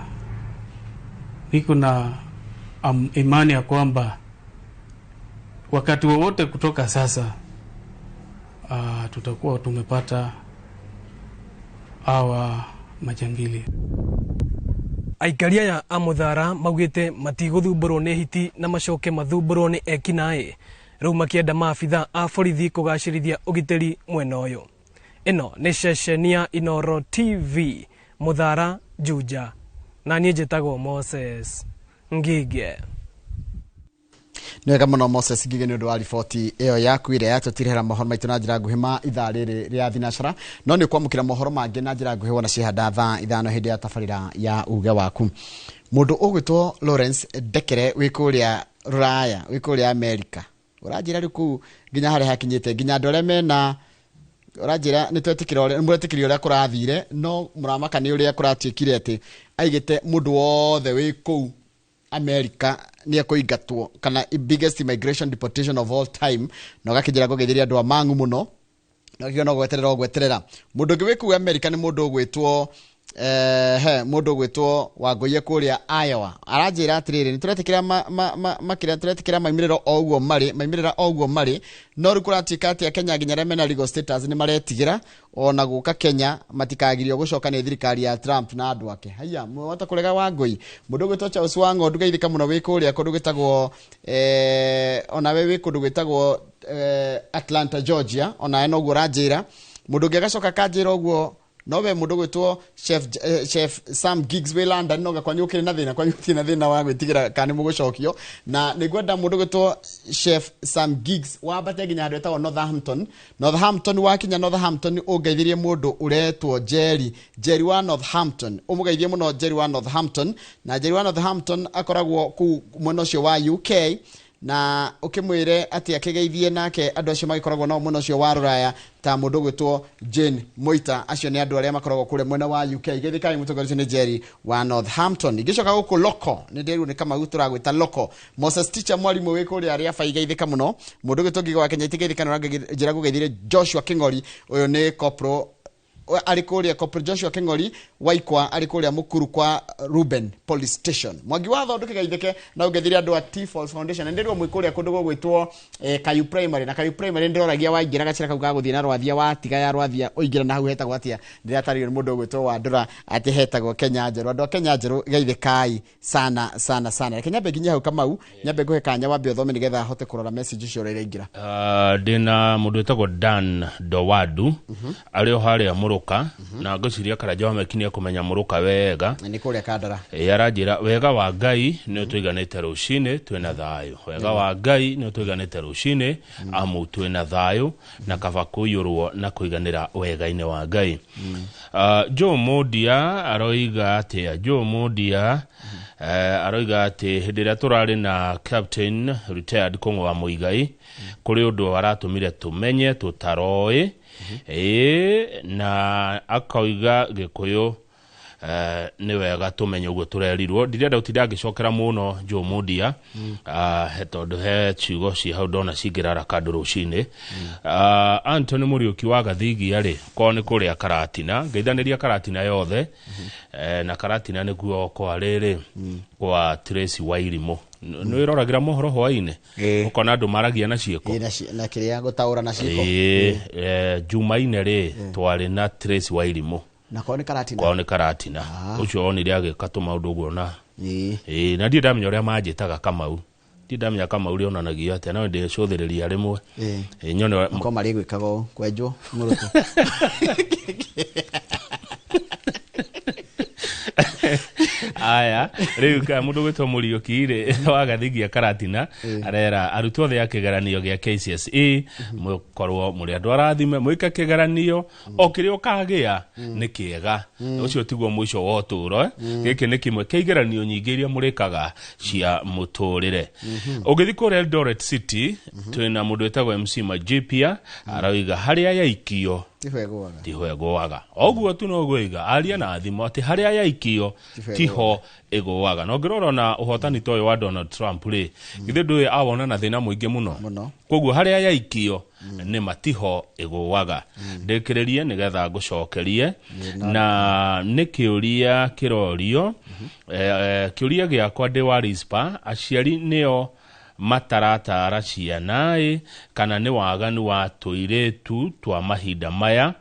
Speaker 13: niko na imani ya kwamba wakati wowote kutoka sasa tutakuwa tumepata hawa majangili.
Speaker 10: Aikari aya a Muthara maugĩte matigũthumbũrwo nĩ hiti na macoke mathumbũrwo nĩ ekinaĩ, rĩu makĩenda maabitha a borithi kũgacĩrithia ũgitĩri mwena ũyũ. Ĩno nĩ ceceni ya Inooro TV, Muthara, Juja, na niĩ njĩtagwo Moses Ngige.
Speaker 2: Nĩ wega mũno Moses Ngige nĩ ũndũ wa riboti ĩyo yaku ĩrĩa yatũtirehera mohoro maitũ na njĩra nguhĩ ma ithaa rĩrĩ rĩa thinacara. No nĩ ũkwamũkĩra mohoro mangĩ na njĩra nguhĩ wona ciehanda thaa 5 hĩndĩ ya tabarĩra ya uge waku. Mũndũ ũgwĩtwo Lawrence Ndekere wĩ kũrĩa Rũraya, wĩ kũrĩa Amerika, ũranjĩra rĩu kũu nginya harĩa hakinyĩte, nginya andũ arĩa mena ũranjĩra nĩ twetĩkĩra ũrĩa mũretĩkĩria ũrĩa kũrathire, no mũramaka nĩ ũrĩa kũratuĩkire atĩ aigĩte mũndũ wothe wĩ kũu America nĩ ekũingatwo, kana biggest immigration deportation of all time, na ũgakĩnjĩra ngũgeithĩria andũ a Mang'u mũno, na ũkĩona gweterera gweterera. Mũndũ ũngĩ wĩ kũu America nĩ mũndũ ũgwĩtwo mũndũ ũgwĩtwo Wangũiye kũrĩa Iowa, aranjĩra atĩrĩrĩ, nĩ tũretĩkĩra makĩria tũretĩkĩra maumĩrĩro o ũguo marĩ, maumĩrĩra o ũguo marĩ, no rĩu kũratuĩka atĩ Kenya nginya arĩa mena legal status nĩ maretigĩra ona gũka Kenya matikagirio gũcoka nĩ thirikari ya Trump na andũ ake. Haiya, mwahota kũrega Wangũi. Mũndũ ũgwĩtwo Charles Wang'ondu geithĩka mũno wĩ kũrĩa kũndũ gwĩtagwo onawe wĩ kũndũ gwĩtagwo Atlanta, Georgia, onawe noguo ũranjĩra. Mũndũ ũngĩ agacoka akanjĩra ũguo nowe mũndũ ũgwĩtwo Chef Sam Giggs wĩ London, no kwanyu ũkĩrĩ na thĩna, kwanyu gũtirĩ na thĩna wa gwĩtigĩra kana nĩ mũgũcokio. Na nĩngwenda mũndũ ũgwĩtwo Chef Sam Giggs wambate nginya handũ hetagwo Northampton. Northampton, wakinya Northampton ũngeithirie mũndũ ũretwo Jerry, Jerry wa Northampton, ũmũgeithie mũno Jerry wa Northampton. Na Jerry wa Northampton akoragwo kũu mwena ũcio wa UK, na ũkĩmwĩre atĩ akĩgeithie nake andũ acio magĩkoragwo nao mwena ũcio wa Rũraya ta mũndũ ũgwĩtwo Jane Moita. Acio nĩ andũ arĩa makoragwo kũrĩa mwena wa UK. Geithĩkai mũtongoria ũcio nĩ Jerry wa Northampton. Ingĩcoka gũkũ Loko, nĩ ndĩrwo nĩ Kamau tũragwĩta Loko. Moses Teacher mwarimũ wĩ kũrĩa Rĩaba, geithĩka mũno. Mũndũ ũgwĩtwo Ngigo wa Kenya itigeithĩka, na njĩra ngũgeithĩrie Joshua Kĩng'ori, ũyũ nĩ Kopro, arĩ kũrĩa Kopro Joshua Kĩng'ori Waikwa, arĩ kũrĩa Mũkuru kwa Ruben Police Station. Mwangi wa Thondu kĩgeithĩke na ũngeithĩrie andũ a T Falls Foundation. Na ndĩrwo mwĩ kũrĩa kũndũ gũgwĩtwo Kayu Primary, na Kayu Primary ndĩroragia waingĩra gacĩra kau ga gũthiĩ na Rwathia, watiga ya Rwathia ũingĩra na hau hetagwo atĩa, ndĩratarĩrio nĩ mũndũ ũgwĩtwo Wandũra atĩ hetagwo Kenya Njerũ. Andũ a Kenya Njerũ geithĩkai sana sana sana. Reke nyambe nginya hau Kamau, nyambe ngũhe kanya wambe ũthome nĩgetha hote kũrora message icio ũrĩa iraingĩra.
Speaker 1: Ndĩna mũndũ wĩtagwo Dan Dowadu arĩ o harĩa Mũrũka na ngwĩciria Karanja wa Meki nĩekũmenya Mũrũka wega.
Speaker 2: Nĩ kũrĩa Kandara.
Speaker 1: Ĩ, aranjĩra wega wa Ngai nĩ ũtũiganĩte rũcinĩ twĩna thayũ. Wega wa Ngai nĩ ũtũiganĩte rũcinĩ amu twĩna thayũ na kaba kũiyũrwo na kũiganĩra wega-inĩ wa Ngai. Joe Mondia aroiga atĩa? Joe Mondia aroiga atĩ hĩndĩ ĩrĩa tũrarĩ na Captain retired Kũng'ũ wa Mũigai kũrĩ ũndũ aratũmire tũmenye tũtaroĩ. Ĩ, na akoiga Gĩkũyũ nĩ wega tũmenye ũguo tũrerirwo. Ndirenda gũtinda ngĩcokera mũno Joe Mondia, tondũ he ciugo ci hau ndona cingĩrara kandũ rũcinĩ. Anthony Mũriũki wa Gathigia rĩ, kwao nĩ kũrĩa Karatina, ngeithanĩria Karatina yothe. Na Karatina nĩkuo kwa rĩrĩ kwa Tracy Wairimũ. Nĩ wĩroragĩra mohoro hwaĩ-inĩ ũkona andũ maragia na ciĩko.
Speaker 2: Ĩ, na kĩrĩa gũtaũra na ciĩko.
Speaker 1: Ĩ, Jumaine rĩ twarĩ na Tracy Wairimũ.
Speaker 2: Na kwao nĩ Karatina.
Speaker 1: Kwao nĩ Karatina. Ũcio onire agĩka tũmaũndũ ũguo na ĩ, na ndirĩ ndamenya ũrĩa manjĩtaga Kamau. Ndirĩ ndamenya Kamau rĩonanagia atĩa, no ndĩcũthĩrĩria rĩmwe. Ĩ, nyone
Speaker 2: Makorwo marĩ gwĩkaga ũũ, kwenjwo mũrũtũ.
Speaker 1: Aya, rĩu ka mũndũ gwĩtwo Mũriũki rĩ, wa Gathigia Karatina, arera arutwo othe a kĩgeranio gĩa KCSE, mũkorwo mũrĩ andũ arathime, mwĩke kĩgeranio, o kĩrĩa ũkagĩa nĩ kĩega. Ũcio tiguo mũico wa ũtũũro, eh? Gĩkĩ nĩ kĩmwe kĩa igeranio nyingĩ iria mũrĩkaga cia mũtũrĩre. Ũngĩthiĩ kũrĩa Eldoret City, twĩna mũndũ wĩtagwo MC Majipia, aroiga harĩa yaikio
Speaker 2: Tiho ĩgũaga.
Speaker 1: Tiho ĩgũaga. Oguo tu noguo iga aria na thimo atĩ harĩa yaikio
Speaker 2: Tiho
Speaker 1: tiho ĩgũaga. Na ũngĩrora ona ũhotani ta ũyũ wa Donald Trump rĩ, githĩ ndũĩ awona na thĩna mũingĩ mũno. Koguo harĩa yaikio nĩ matiho ĩgũaga. Ndĩkĩrĩrie nĩgetha ngũcokerie na nĩ kĩũria kĩrorio. Kĩũria gĩakwa ndĩ wa Rispa, aciari nĩo mataratara ciana ĩ kana nĩ waganu wa tũirĩtu twa mahinda maya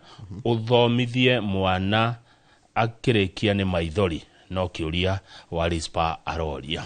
Speaker 1: ũthomithie mwana akĩrĩkia nĩ maithori? No kĩũria wa Rispa aroria.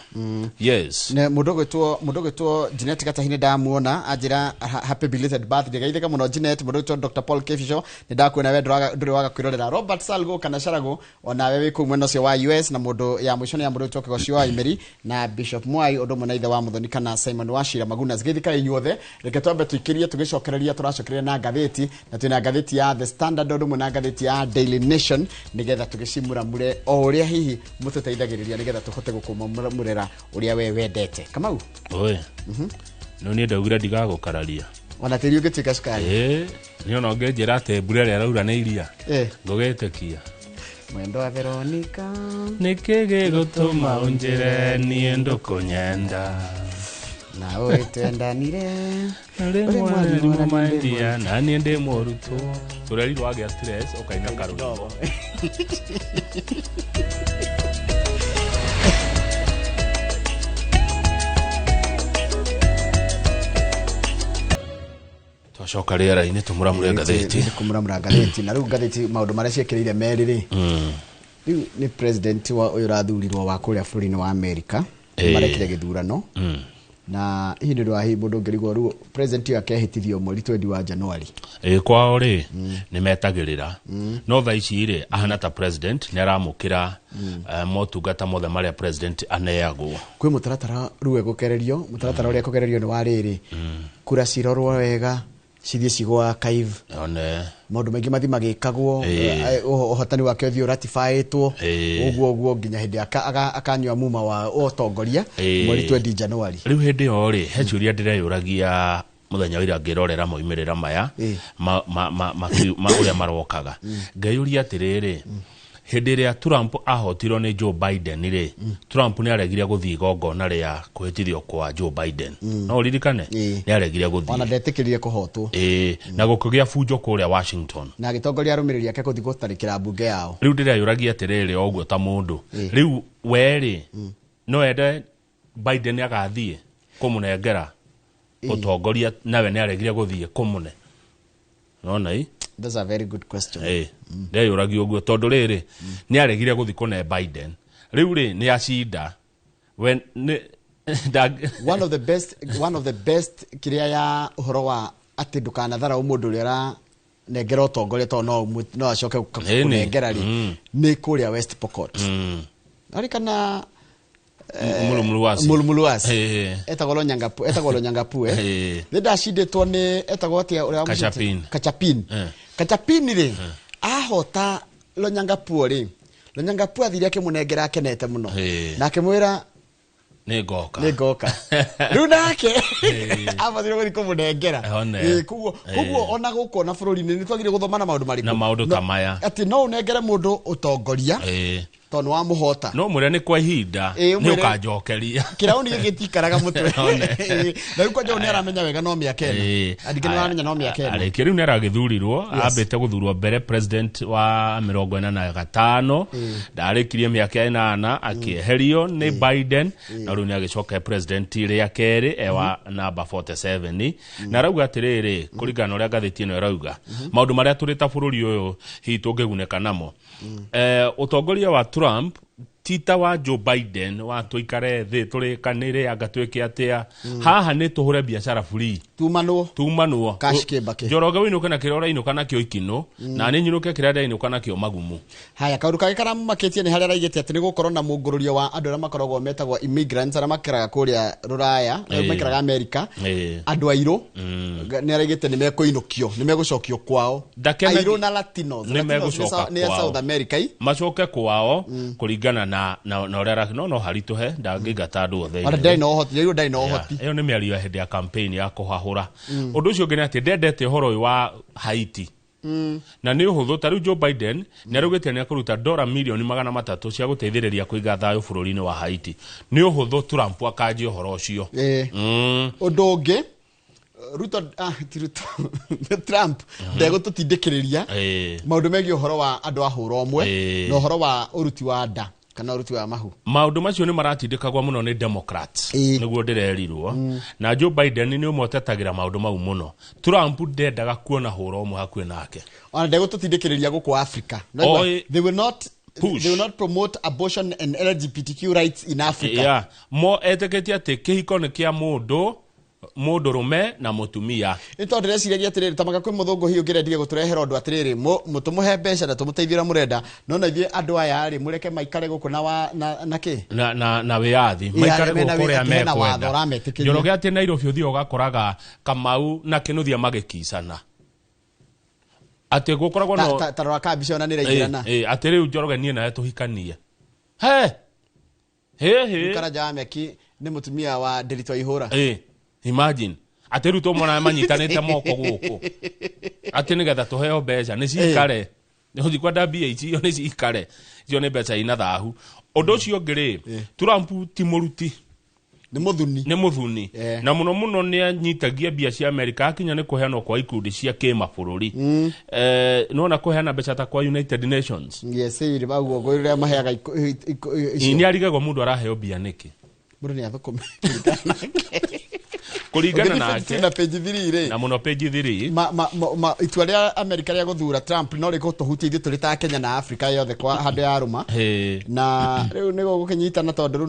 Speaker 1: Yes.
Speaker 2: Ne mũndũ ũgwĩtwo Jeanette Gatahi nĩ ndamuona anjĩra happy belated birthday. Geithĩka mũno Jeanette. Mũndũ ũgwĩtwo Dr. Paul Kefisho nĩ ndakuona we ndũrĩ waga kwĩrorera. Robert Salgo kana Sharago onawe wĩ kũu mwena ũcio wa US. Na mũndũ ya mũico nĩ ya mũndũ ũgwĩtwo Kĩgoci wa Imeri na Bishop Mwai ũndũ ũmwe na ithe wa Mũthoni kana Simon Wachira Magunas. Geithĩka inyuothe. Reke twambe tũikĩrie tũgĩcokereria tũracokereria na ngathĩti, na twĩna ngathĩti ya The Standard ũndũ ũmwe na ngathĩti ya Daily Nation nĩgetha tũgĩcimuramure o ũrĩa hihi mũtũteithagĩrĩria nĩgetha tũhote gũkũmũrera ũrĩa we wendete. Kamau.
Speaker 1: Oe. No niĩ ndaugire ndigagũkararia.
Speaker 2: Ona tĩri ũngĩtuĩka cukari.
Speaker 1: Ĩ, nĩ ona ũngĩnjĩra atĩ mbura ĩrĩa ĩraura nĩ iria. Ngũgĩtĩkia.
Speaker 2: Mwendo wa Veronica.
Speaker 1: Nĩkĩ gĩgũtũma ũnjĩre niĩ ndũkũnyenda?
Speaker 2: Na ũĩ twendanire.
Speaker 1: Ũrĩ
Speaker 2: Ũrĩ
Speaker 1: mwarimũ
Speaker 2: mwarimũ na
Speaker 1: mwendia, na niĩ ndĩ mũrutwo. Tũrerirwo wagĩa stress ũkaina karwĩmbo. Twacoka rĩera-inĩ tũmũramũre ngathĩti.
Speaker 2: Kũmuramura ngathĩti. Na rĩu ngathĩti maũndũ marĩa ciĩkĩrĩire merĩ rĩ. Rĩu nĩ president wa ũyũ ũrathurirwo wa kũrĩa bũrũri-inĩ wa Amerika. Marekire gĩthurano. Na hihi nĩ ũndũ wa hihi mũndũ ũngĩrigwo rĩu president ũyũ akehĩtithio mweri 20 wa January.
Speaker 1: Ĩ, kwao rĩ nĩ metagĩrĩra. No thaa ici rĩ ahana ta president nĩ aramũkĩra motungata mothe marĩa president aneagwo.
Speaker 2: Kwĩ mũtaratara rĩu egũkererio, mũtaratara ũrĩa ekũgererio nĩ wa rĩrĩ. Kura cirorwo wega, cithiĩ cigwo archive.
Speaker 1: One.
Speaker 2: Maũndũ maingĩ mathiĩ magĩkagwo, ũhotani wake ũthiĩ ũratifaĩtwo, ũguo ũguo nginya hĩndĩ akanyua muma wa ũtongoria mweri 20 January.
Speaker 1: Rĩu hĩndĩ ĩyo rĩ he ciũria ndĩreyũragia mũthenya wa ira ngĩrorera moimĩrĩra maya ma ũrĩa marokaga. Ngeyũria atĩrĩrĩ, hĩndĩ ĩrĩa Trump ahotirwo nĩ Joe Biden rĩ, Trump nĩ aregire gũthiĩ igongona rĩa kũhĩtithio kwa Joe Biden. No ũririkane? Nĩ aregire gũthiĩ.
Speaker 2: Ona ndetĩkĩrire kũhotwo.
Speaker 1: Na gũkĩgĩa bunjo kũrĩa Washington.
Speaker 2: Na agĩtongoria arũmĩrĩri ake gũthiĩ gũtarĩkĩra mbunge yao.
Speaker 1: Rĩu ndĩreyũragia atĩrĩrĩ o ũguo ta mũndũ. Rĩu we rĩ, no ende Biden agathiĩ kũmũnengera ũtongoria nawe nĩ aregire gũthiĩ kũmũne. Nona ĩ?
Speaker 2: That's a very good question.
Speaker 1: Ndeyũragia ũguo tondũ rĩrĩ nĩ aregire gũthiĩ kũne Biden. Rĩu rĩ nĩ acinda. We nĩ
Speaker 2: One of the best kĩrĩa ya ũhoro wa atĩ ndũkanatharau mũndũ ũrĩa nengera ũtongoria tondũ no acoke kũnengera rĩ nĩ kũrĩa West Pokot. Arikana
Speaker 1: Mulumuluwasi.
Speaker 2: Mulumuluwasi. Etagwo Lonyangapu, etagwo Lonyangapu eh. Nĩ ndacindĩtwo nĩ etagwo atĩa ũrĩa
Speaker 1: Kachapin.
Speaker 2: Kachapin. Kachapin rĩ ahota Lonyangapu rĩ. Lonyangapu athire akĩmũnengera akenete mũno. Na akĩmwĩra
Speaker 1: nĩ ngoka.
Speaker 2: Nĩ ngoka. Rĩu nake abathire gũthiĩ kũmũnengera. Koguo ona gũkũ ona bũrũri-inĩ nĩ twagĩrĩirwo gũthoma na maũndũ marĩkũ?
Speaker 1: Na maũndũ ta maya.
Speaker 2: Atĩ no ũnengere mũndũ ũtongoria. Tondũ nĩ wamũhota.
Speaker 1: No mwĩre nĩ kwa ihinda nĩ ũkanjokeria.
Speaker 2: Kĩraũni gĩkĩ gĩtikaraga mũtwe. Na rĩu kwanja nĩ aramenya wega no mĩaka ĩna. Andingĩ nĩ aramenya no mĩaka ĩna.
Speaker 1: Arĩkia rĩu nĩ aragĩthurirwo, ambĩte gũthurwo mbere president wa 45, ndarĩkirie mĩaka 8 akĩeherio nĩ Biden, na rĩu nĩ agĩcoka president rĩa kerĩ ewa namba 47. Na arauga atĩrĩrĩ, kũringana na ũrĩa ngathĩti ĩno ĩrauga, maũndũ marĩa tũrĩ ta bũrũri ũyũ hihi tũngĩgunĩka namo. Ũtongoria wa Trump tita wa Joe Biden wa tuikare thĩ tũrĩkanĩre anga twĩke atĩa, haha nĩ tũhũre biacara free, tumanwo
Speaker 2: Cash Kibaki.
Speaker 1: Njoroge wĩinũke na kĩrĩa ũrainũka nakĩo ikinũ, na nĩ nyinũke kĩrĩa ndĩrainũka nakĩo magumu.
Speaker 2: Haya, kaũndũ kangĩ karamakĩtie nĩ harĩa araigĩte atĩ nĩ gũkorwo na mũngũrũrio wa andũ arĩa makoragwo metagwo immigrants arĩa maikaraga kũrĩa Rũraya, maikaraga Amerika, andũ airũ nĩ araigĩte nĩ mekũinũkio, nĩ megũcokio kwao. Airũ na Latinos,
Speaker 1: nĩ megũcoka
Speaker 2: nĩ South America
Speaker 1: macoke kwao kũringana na ũrĩa no haritũhe ndangĩingata andũ othe.
Speaker 2: Ona ndarĩ na ũhoti, rĩu ndarĩ na ũhoti.
Speaker 1: Ĩyo nĩ mĩario ya hĩndĩ ya campaign ya kũhahũra. Ũndũ ũcio ũngĩ nĩ atĩ ndendete ũhoro ũyũ wa Haiti. Na nĩ ũhũthũ ta rĩu Joe Biden nĩ araugĩte nĩ ekũruta dola milioni 300 cia gũteithĩrĩria kũiga thayũ bũrũri-inĩ wa Haiti. Nĩ ũhũthũ Trump akanjia ũhoro ũcio.
Speaker 2: Ũndũ ũngĩ Ruto, ti Ruto, Trump ndegũtũtindĩkĩrĩria maũndũ megiĩ ũhoro wa andũ a hũra ũmwe na ũhoro wa ũruti wa nda kana ũruti wa mahu.
Speaker 1: Maũndũ macio nĩ maratindĩkagwo mũno nĩ Democrats, nĩguo ndĩrerirwo. Na Joe Biden nĩ ũmwe ũtetagĩra maũndũ mau mũno. Trump ndendaga kuona hũra ũmwe hakuhĩ nake.
Speaker 2: Ona ndegũtũtindĩkĩrĩria gũkũ Africa. They will not push. They will not promote abortion and LGBTQ rights in Africa.
Speaker 1: Yeah. Mo etĩkĩtie atĩ kĩhiko nĩ kĩa mũndũ mũndũrũme na mũtumia.
Speaker 2: Nĩ tondũ ndĩreciragia atĩrĩrĩ, ta maka kwĩ mũthũngũ hihi ũngĩrendire gũtũrehera ũndũ atĩrĩrĩ, mũtũmũhe mbeca na tũmũteithie ũrĩa mũrenda, no na ithuĩ andũ aya rĩ, mũreke maikare gũkũ na kĩ?
Speaker 1: Na wĩyathi. Maikare gũkũ ũrĩa mekwenda. Njoroge atĩ Nairobi ũthiĩ ũgakoraga Kamau na Kĩnuthia magĩkicana. Atĩ gũkoragwo no
Speaker 2: ta rora kambica ona nĩ ĩraingĩrana.
Speaker 1: Atĩ rĩu Njoroge niĩ nawe tũhikanie. He! He he.
Speaker 2: Karanja wa Meki nĩ mũtumia wa Ndiritu Aihũra.
Speaker 1: Imagine atĩ rĩu tũmona manyitanĩte moko gũkũ atĩ nĩgetha tũheo mbeca nĩ cikare, nĩ kwenda mbia icio nĩ cikare, icio nĩ mbeca ina thahu. Ũndũ ũcio ũngĩ rĩ, Trump ti mũruti, nĩ mũthuni, na mũno mũno nĩ anyitagia mbia cia Amerika akinya nĩ kũheanwo kwa ikundi cia kĩmabũrũri. Nĩwona kũheana mbeca ta kwa United Nations.
Speaker 2: Yes, ũrĩa maheaga
Speaker 1: icio. Nĩ arigagwo mũndũ araheo mbia nĩkĩ?
Speaker 2: Mũndũ nĩ athũkũme
Speaker 1: kũringana nake
Speaker 2: na page 3 rĩ,
Speaker 1: na mũno page
Speaker 2: 3 itua rĩa Amerika rĩa gũthura Trump no rĩgũtũhutia ithuĩ tũrĩ ta Kenya na Afrika yothe kwa handũ ya rũma. Na rĩu nĩ gũkĩnyitana tondũ rĩu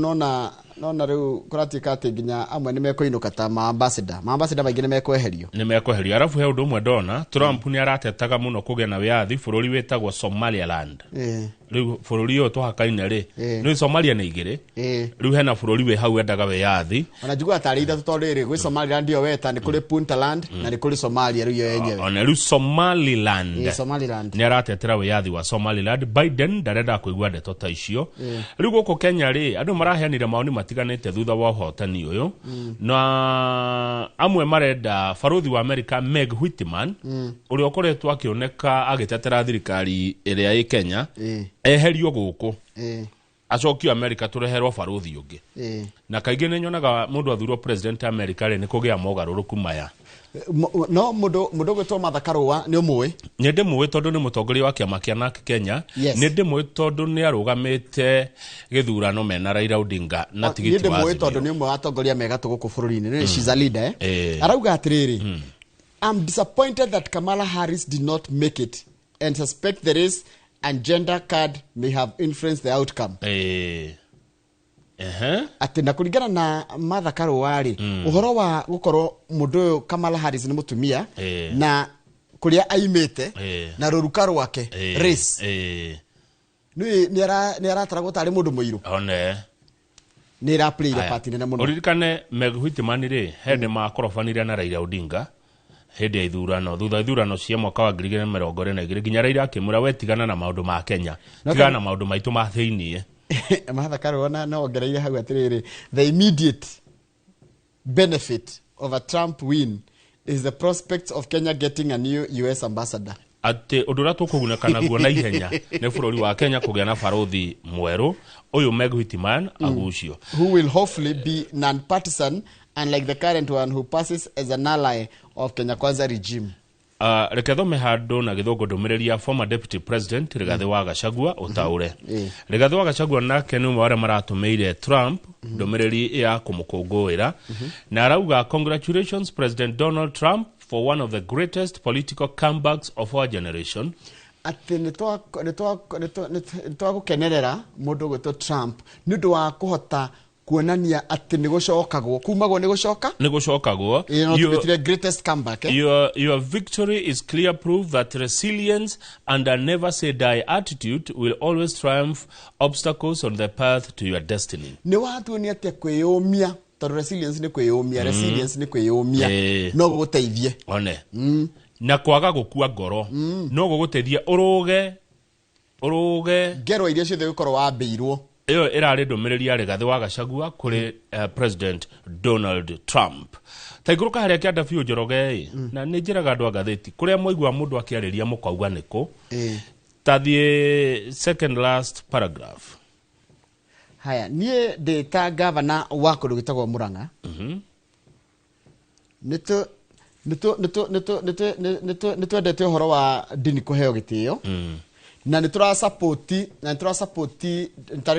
Speaker 2: nona rĩu kũratuĩka atĩ nginya amwe nĩ mekũinũka ta ma ambassador maingĩ nĩ mekweherio.
Speaker 1: Nĩ mekweherio. Arabu he ũndũ ũmwe ndona, Trump nĩ aratetaga mũno kũgĩa na wĩyathi bũrũri wĩtagwo Somaliland. Rĩu bũrũri ũyũ tũhakaine rĩ, nĩ Somalia nĩ igĩrĩ. Rĩu hena bũrũri wĩ hau wendaga wĩyathi.
Speaker 2: Ona njiguaga tarĩ ithatũ tondũ rĩrĩ gwĩ Somaliland ĩyo weta, nĩ kũrĩ Puntland na nĩ kũrĩ Somalia rĩu yo yenyewe.
Speaker 1: Ona rĩu Somaliland.
Speaker 2: Somaliland.
Speaker 1: Nĩ aratetera wĩyathi wa Somaliland. Biden ndarenda kũigua ndeto ta icio. Rĩu gũkũ Kenya rĩ, andũ maraheanire maoni matiganĩte thutha wa ũhotani ũyũ. Na amwe marenda barũthi wa Amerika Meg Whitman, ũrĩa ũkoretwo akĩoneka agĩtetera thirikari ĩrĩa ĩ Kenya, eherio gũkũ acokio Amerika tũreherwo barũthi ũngĩ. Na kaingĩ nĩ nyonaga mũndũ athurwo president Amerika rĩ, nĩ kũgĩa mogarũrũku maya.
Speaker 2: No mũndũ ũgwĩtwo Martha Karũa nĩ ũmũĩ?
Speaker 1: Nĩ ndĩmũĩ tondũ nĩ mũtongoria wa kĩama kĩa NARC Kenya. Nĩ ndĩmũĩ tondũ nĩ arũgamĩte gĩthurano mena Raila Odinga na tigiti wa
Speaker 2: Azimio. Nĩ ndĩmũĩ tondũ nĩ ũmwe wa atongoria mega gũkũ bũrũri-inĩ. She's a leader. Arauga atĩrĩrĩ, I'm disappointed that Kamala Harris did not make it and suspect the race and gender card may have influenced the outcome. Atĩ na kũringana na Martha Karũa rĩ, ũhoro wa gũkorwo mũndũ ũyũ Kamala Harris nĩ mũtumia na Kuria aimite na ruruka rwake race ni arataragwo tari mundu muiru
Speaker 1: one
Speaker 2: ni ra play the party nene muno.
Speaker 1: Uririkane Meg Whitman ri hende makorobanire na Raila Odinga hindi ya ithurano thutha ithurano cia mwaka wa 2022 nginya Raila akimwira we tigana na maundu ma Kenya, tigana na maundu maitu ma thiini.
Speaker 2: Mahatha Karua no ongereire hau atiriri, the immediate benefit of a Trump win is the prospect of Kenya getting a new US ambassador.
Speaker 1: Ati undu uria tukuguneka naguo na ihenya ni bururi wa Kenya kugia na baruthi mweru uyu Meg Whitman agucio,
Speaker 2: who will hopefully be non-partisan unlike the current one who passes as an ally of Kenya Kwanza regime.
Speaker 1: Reke thome handu na githungu ndumiriri ya former deputy president Rigathi wa Gachagua utaure. Rigathi wa Gachagua nake ni umwe wa aria maratumiire Trump ndumiriri ya kumukunguira na arauga, congratulations President Donald Trump for one of the greatest political comebacks of our generation.
Speaker 2: Ati ni twagukenerera mundu gwitwo Trump ni undu wa kuhota kuonania ati ni gucokagwo kumagwo ni gucoka
Speaker 1: ni gucokagwo.
Speaker 2: Your greatest comeback.
Speaker 1: Your victory is clear proof that resilience and a never say die attitude will always triumph obstacles on the path to your destiny.
Speaker 2: Ni watuonia atia kwiyumia tondu resilience ni kwiyumia, resilience ni kwiyumia no guguteithie
Speaker 1: one na kwaga gukua ngoro no guguteithie uruge
Speaker 2: ngero iria ciothe gukorwo wambiirwo.
Speaker 1: Iyo irari ndumiriri ya Rigathi wa Gachagua kuri President Donald Trump. Ta iguruka haria kianda biu Njoroge na ni njiraga andu a ngathiti kuria mwaigua mundu akiariria mukauga niku ta thie second last paragraph.
Speaker 2: Haya, nie ndi ta governor wa kundu gwitagwo Murang'a. Ni twendete uhoro wa ndini kuheo gitio na ni turasapoti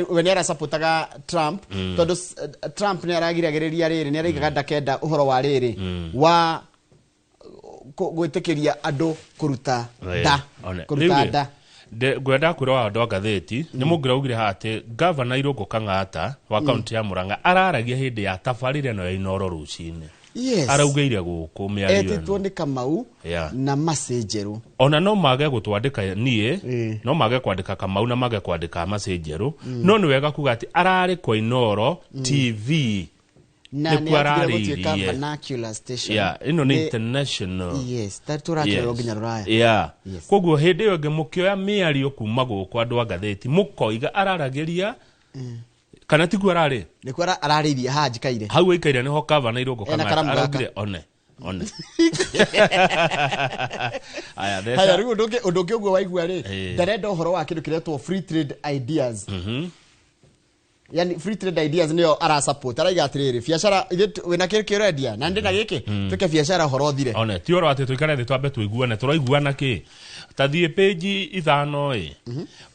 Speaker 2: we ni arasapotaga Trump tondu Trump ni aragiragiriria riri ni araigaga ndakenda uhoro wa riri wa gwitikiria andu kuruta nda kuruta nda.
Speaker 1: Ngwenda kwira andu a ngathiti ni mungiraugire haha ati Governor Irungu Kang'ata wa kaunti ya Murang'a araragia hindi ya tabarĩra ĩno ya Inooro rucini.
Speaker 2: Yes.
Speaker 1: Araugeire guku miario
Speaker 2: etitwo ni Kamau na Mercy Njeru.
Speaker 1: Ona no mage gutwandika nie no mage kwandika Kamau na mage kwandika Mercy Njeru no ni wega kuga ati arari kwa Inooro TV
Speaker 2: na ni arari vernacular station.
Speaker 1: Yeah, ino ni international.
Speaker 2: Yes, that turakirwo nginya ruraya.
Speaker 1: Yeah. Koguo hindi yo ngimukioya miario kuma guku andu a ngathiti mukoiga araragiria kana tiguo arari
Speaker 2: nikuo araririe haha njikaire
Speaker 1: hau aikaire niho Governor Irungu Kang'ata araugire one one. Aya
Speaker 2: haya riu undu ungi uguo waigua ri ndarenda uhoro wa kindu kiretwo free trade ideas. Yani free trade ideas niyo ara support araiga atiriri biacara wina kiri urendia na ndina giki tuke biacara horo thire
Speaker 1: one ti oro ati tuikare thi twambe tuiguane turaiguana ki ta thie page 5 i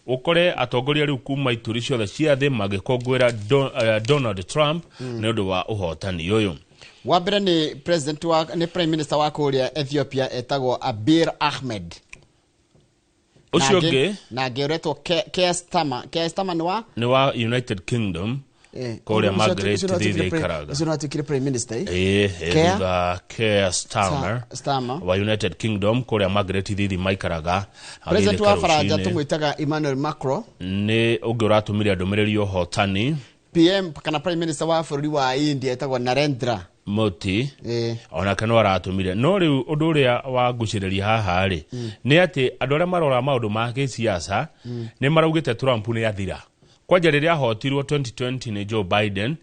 Speaker 1: ukore atongoria riu kuma ituri ciothe cia thi magikongwira Donald Trump ni undu wa uhotani uyu.
Speaker 2: Wa mbere ni president wa ni prime minister wa kuria Ethiopia etagwo Abiy Ahmed.
Speaker 1: Ucio ngi
Speaker 2: na ngiuretwo Keir Starmer. Keir Starmer
Speaker 1: ni wa United Kingdom kuria Margaret Thatcher ikaraga.
Speaker 2: Ucio no prime minister
Speaker 1: thutha Keir Starmer wa United Kingdom kuria Margaret Thatcher maikaraga.
Speaker 2: President wa Faranja tumwitaga Emmanuel Macron
Speaker 1: ni ungi uratumiria ndumiriri uhotani.
Speaker 2: PM kana prime minister wa bururi wa India etagwo Narendra
Speaker 1: Moti ona kana aratumire no riu undu uria wa nguciriria haha ri ni ati andu aria marora maundu ma giciaca ni maraugite Trump ni athira kwanja riria ahotirwo 2020 ni Joe Biden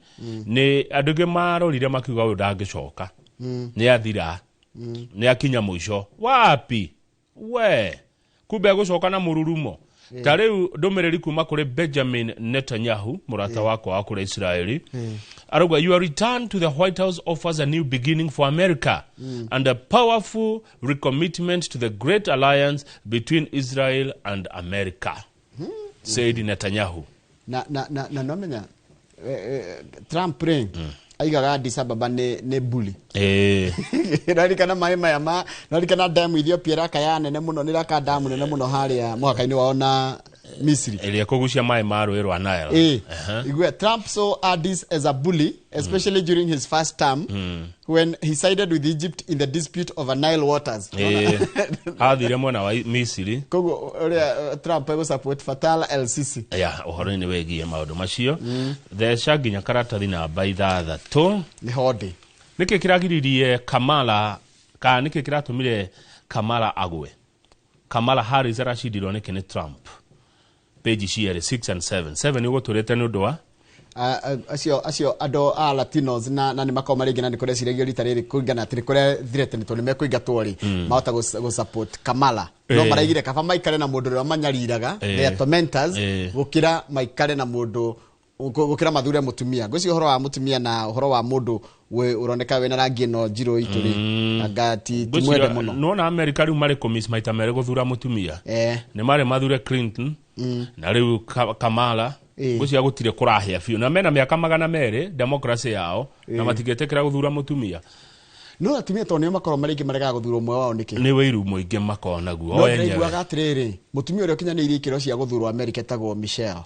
Speaker 1: ni andu angi marorire makiuga uyu ndangicoka ni athira ni akinya muico wapi we kumbe gucoka na mururumo. Ta riu ndumiriri kuma kuri Benjamin Netanyahu murata wakwa wa kuri Israeli arauga, your return to the White House offers a new beginning for America and a powerful recommitment to the great alliance between Israel and America, said Netanyahu.
Speaker 2: Na na na na nomenya Trump ri aigaga Addis Ababa ni bully. Ndarikana mai maya ma ndarikana damu Ethiopia raka ya nene muno ni raka damu nene muno haria mwaka-inĩ wao na Misiri
Speaker 1: Ĩrĩa ĩkũgucia maĩ ma rũĩ rwa Nile.
Speaker 2: Eh, igwe Trump saw Addis as a bully, especially during his first term, when he sided with Egypt in the dispute over Nile waters.
Speaker 1: Athire mwena wa Misiri.
Speaker 2: Koguo ũrĩa Trump egũ-support Fattah el-Sisi.
Speaker 1: Ya ũhoro-inĩ wĩgiĩ maũndũ macio, theca nginya karatathi namba 6.
Speaker 2: Nĩ hondĩ.
Speaker 1: Nĩkĩ kĩragiririe Kamala, kana nĩkĩ kĩratũmire Kamala agwe? Kamala Harris aracindirwo nĩkĩ nĩ Trump? Page cierĩ 6 and 7. 7 nĩ ũgũtũrĩte nĩ ũndũ wa
Speaker 2: Acio andũ a Latinos na nĩ makoragwo marĩ aingĩ na nĩ kũreciragio rita rĩrĩ kũringana atĩ nĩ kũrĩa threatened nĩ mekũingatwo rĩ, mahota gũ-support Kamala, no maraigire kaba maikare na mũndũ ũrĩa manyariraga, their tormentors, gũkĩra maikare na mũndũ, gũkĩra mathure mũtumia. Ngwĩciria ũhoro wa mũtumia na ũhoro wa mũndũ ũroneka wĩna rangi ĩno njirũ itũ rĩ, anga ti mwende mũno.
Speaker 1: Nona America rĩu marĩ kũmiss maita merĩ gũthura mũtumia. Nĩ marĩ mathure Clinton na rĩu Kamala. Ngwĩciria gũtirĩ kũrahĩa biũ na mena mĩaka 200 democracy yao na matingĩtĩkĩra gũthura mũtumia.
Speaker 2: No atumia tondũ nĩo makoragwo marĩ aingĩ maregaga gũthura ũmwe wao nĩkĩ?
Speaker 1: Nĩ wĩiru mũingĩ makoragwo naguo
Speaker 2: No
Speaker 1: o enyewe.
Speaker 2: ndĩraiguaga atĩrĩrĩ, mũtumia ũrĩa ũkinyanĩirie ikĩro cia gũthurwo America etagwo Michelle.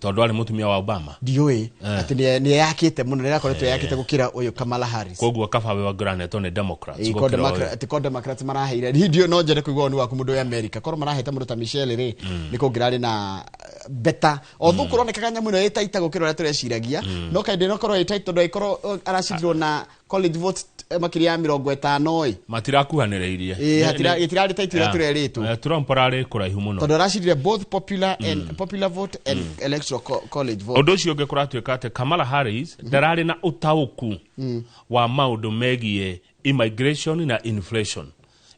Speaker 1: Tondũ arĩ mũtumia wa Obama.
Speaker 2: Ndiũĩ atĩ nĩ eyakĩte mũno, nĩ ĩrakoretwo eyakĩte gũkĩra ũyũ Kamala Harris.
Speaker 1: Koguo kaba we wangũranĩtwo nĩ Democrats
Speaker 2: Ĩ, ko
Speaker 1: gũkĩra
Speaker 2: Democrat,
Speaker 1: ũyũ.
Speaker 2: atĩ ko Democrats maraheire hihi ndio no njende kũigua woni waku mũndũ wa America, korwo marahete mũndũ ta Michelle rĩ, nĩ kũngĩrarĩ na better, although kũronekaga nyamũ ĩno ĩtaita gũkĩra ũrĩa tũreciragia, no kaĩndĩ no korwo ĩtaita tondũ angĩkorwo aracindirwo na college vote makĩria ya 50 ĩ.
Speaker 1: Matirakuhanĩrĩirie.
Speaker 2: Ĩ, gĩtirarĩ tight ũrĩa tũrerĩtwo.
Speaker 1: Trump ararĩ kũraihu mũno.
Speaker 2: Tondũ aracindire both popular and popular vote and electoral college vote.
Speaker 1: Ũndũ ũcio ũngĩ, kũratuĩka atĩ Kamala Harris ndararĩ na ũtaũku wa maũndũ megiĩ immigration na inflation.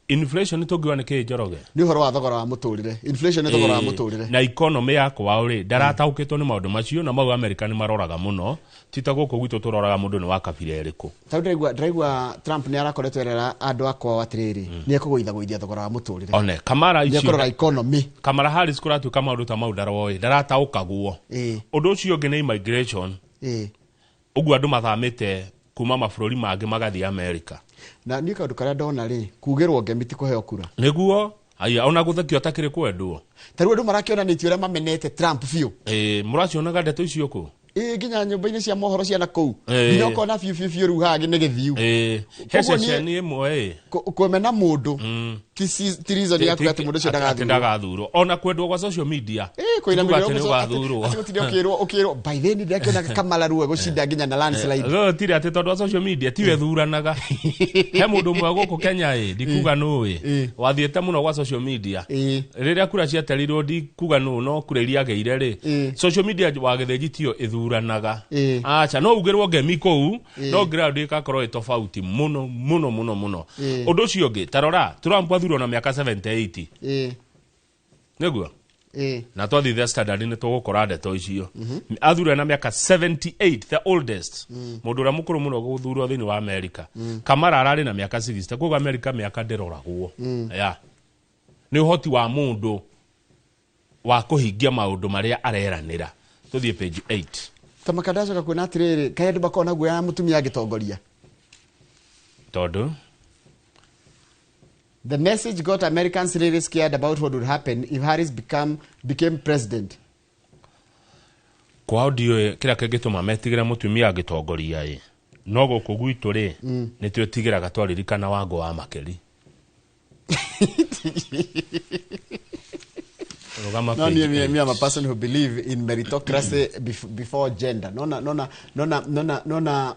Speaker 1: Inflation tũngiuga nĩ kĩĩ, Njoroge?
Speaker 2: Nĩ ũhoro wa thogora wa mũtũrĩre. Inflation nĩ thogora wa mũtũrĩre.
Speaker 1: Na economy ya kwao rĩ, ndarataũkĩtwo nĩ maũndũ macio, na mau America nĩ maroraga mũno, ti ta gũkũ gwitũ tũroraga mũndũ nĩ wa kabira ĩrĩkũ.
Speaker 2: Tondũ ndĩraigua Trump nĩ arakoretwo erera andũ a kwao atĩrĩrĩ, nĩ ekũgũithagũithia thogora wa mũtũrĩre.
Speaker 1: One Kamala
Speaker 2: Nĩ
Speaker 1: icio
Speaker 2: ekũrora economy.
Speaker 1: Kamala Harris kũratuĩka maũndũ ta mau ndaroĩ, ndarataũkagwo. Ũndũ ũcio ũngĩ nĩ immigration. Ũguo andũ mathamĩte kuma mabũrũri mangĩ magathiĩ America.
Speaker 2: Na niĩ kaũndũ karĩa ndona rĩ, kugĩrwo ngemi ti kũheo kura.
Speaker 1: Nĩguo aya ona gũthekio atakĩrĩ kwendwo.
Speaker 2: Ta rĩu andũ marakĩonanĩtie ũrĩa mamenete Trump biũ.
Speaker 1: Ĩ, mũracionaga ndeto icio kũ?
Speaker 2: Ĩ, nginya nyũmba-inĩ cia mohoro cia na kũu. Nginya ũkona biũ biũ biũ rĩu haha nĩ gĩthiu.
Speaker 1: He
Speaker 2: Koguo
Speaker 1: ceceni ĩmwe ĩ.
Speaker 2: Kũmena mũndũ ti reason yaku atĩ mũndũ ũcio
Speaker 1: Atĩ
Speaker 2: ndagathurwo.
Speaker 1: Ndagathurwo. Ona kwendwo gwa social media.
Speaker 2: Ĩ,
Speaker 1: Ti kuga
Speaker 2: kũinamĩrĩra
Speaker 1: atĩ nĩ
Speaker 2: ũguo
Speaker 1: ũgathurwo.
Speaker 2: atĩ gũtinda ũkĩrwo by then ndĩrakĩonaga Kamala rĩu egũcinda nginya na landslide.
Speaker 1: Gũtirĩ atĩ tondũ wa social media tiwe thuranaga. He mũndũ ũmwe gũkũ Kenya ĩ, ndikuga nũ ĩ, wathiĩte mũno gwa social media. Rĩrĩa kura ciaterirwo, ndikuga nũ, no kura iria agĩire rĩ, social media wa gĩthĩnji tiyo ĩthuranaga. Aca, no ugĩrwo ngemi kũu, no ground ĩgakorwo ĩ tofauti mũno mũno mũno mũno. Ũndũ ũcio ũngĩ, ta rora Trump athurwo na mĩaka 78. Nĩguo? Na twathiĩ The Standard nĩ tũgũkora ndeto icio. Athurwo na mĩaka 78, the oldest, mũndũ ũrĩa mũkũrũ mũno gũthurwo thĩinĩ wa America. Kamara ararĩ na mĩaka 60. Koguo America mĩaka ndĩroragwo. Ya nĩ ũhoti wa mũndũ wa kũhingia maũndũ marĩa areranĩra. Tũthiĩ page 8.
Speaker 2: Ta makandacoka kuona atĩrĩrĩ, kaĩ andũ makoragwo na guoya mũtumia angĩtongoria?
Speaker 1: Tondũ
Speaker 2: The message got Americans really scared about what would happen if Harris became president.
Speaker 1: Kwao ndiũĩ kĩrĩa kĩngĩtũma metigĩre mũtumia angĩtongoria ĩ, no gũkũ gwitũ rĩ, nĩ twĩtigĩraga twaririkana Wango wa Makeri. Rũgama
Speaker 2: No,
Speaker 1: page
Speaker 2: me,
Speaker 1: 8.
Speaker 2: me, I'm a person who believe in meritocracy before gender. Nona, nona, nona, nona, nona,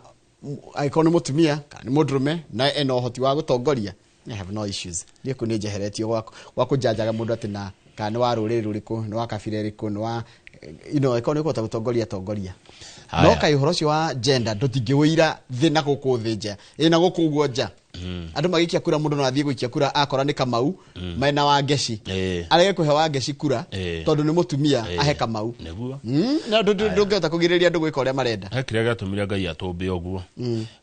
Speaker 2: angĩkorwo nĩ mũtumia kana nĩ mũndũrũme na ena ũhoti wa gũtongoria, I have no issues. Niĩ kũu nĩ njeheretio gwa kũjanjaga mũndũ atĩ na kana nĩ wa rũrĩrĩ rũrĩkũ, nĩ wa kabira ĩrĩkũ, nĩ wa angĩkorwo nĩ ũkũhota gũtongoria, tongoria. No
Speaker 1: Haya.
Speaker 2: kaĩ ũhoro ũcio wa gender ndũtingĩwĩira thĩ na gũkũ thĩ nja, ĩ na gũkũ ũguo nja, andũ magĩikia kura, mũndũ no athiĩ gũikia kura akora nĩ Kamau mena Wangeci, arege kũhe Wangeci kura tondũ nĩ mũtumia, ahe Kamau.
Speaker 1: Nĩguo.
Speaker 2: Na ndũngĩhota kũgirĩrĩria andũ gwĩka ũrĩa marenda.
Speaker 1: He kĩrĩa gĩatũmire Ngai atũmbe ũguo.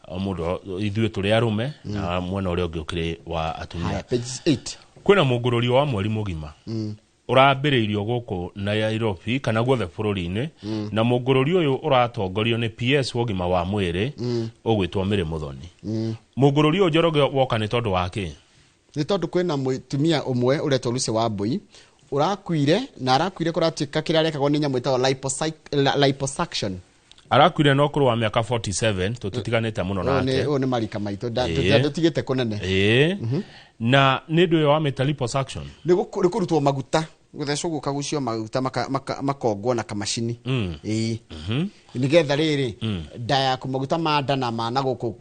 Speaker 1: O mũndũ, ithuĩ tũrĩ arũme na mwena ũrĩa ũngĩ ũkĩrĩ wa atumia.
Speaker 2: Haya, page 8.
Speaker 1: Kwĩna mũngũrũrio wa mweri mũgima ũrambĩrĩirio gũkũ Nairobi kana guothe bũrũri-inĩ, na mũngũrũri ũyũ ũratongorio nĩ PS wa ũgima wa mwĩrĩ ũgwĩtwo Mĩrĩ Mũthoni. Mũngũrũri ũyũ, Njoroge, woka nĩ tondũ wa kĩ?
Speaker 2: Nĩ tondũ kwĩna mũtumia ũmwe ũretwo Lucy Wambui. Ũrakuire na arakuire kũratuĩka kĩrĩa arekagwo nĩ nyamũ ĩtagwo liposuction.
Speaker 1: Arakuire na ũkũrũ wa mĩaka 47, tũtitiganĩte mũno
Speaker 2: Ũyũ nĩ
Speaker 1: nake.
Speaker 2: Ũyũ nĩ marika maitũ.
Speaker 1: Ĩĩ.
Speaker 2: Ndũtigĩte kũnene.
Speaker 1: Ĩĩ, na nĩ ndũ ĩyo wamĩta liposuction.
Speaker 2: Nĩ kũrutwo maguta, gũthecwo gũkagucio maguta makongwo na kamacini. Ĩĩ, nĩgetha rĩrĩ nda yaku, maguta ma nda na ma na gũkũ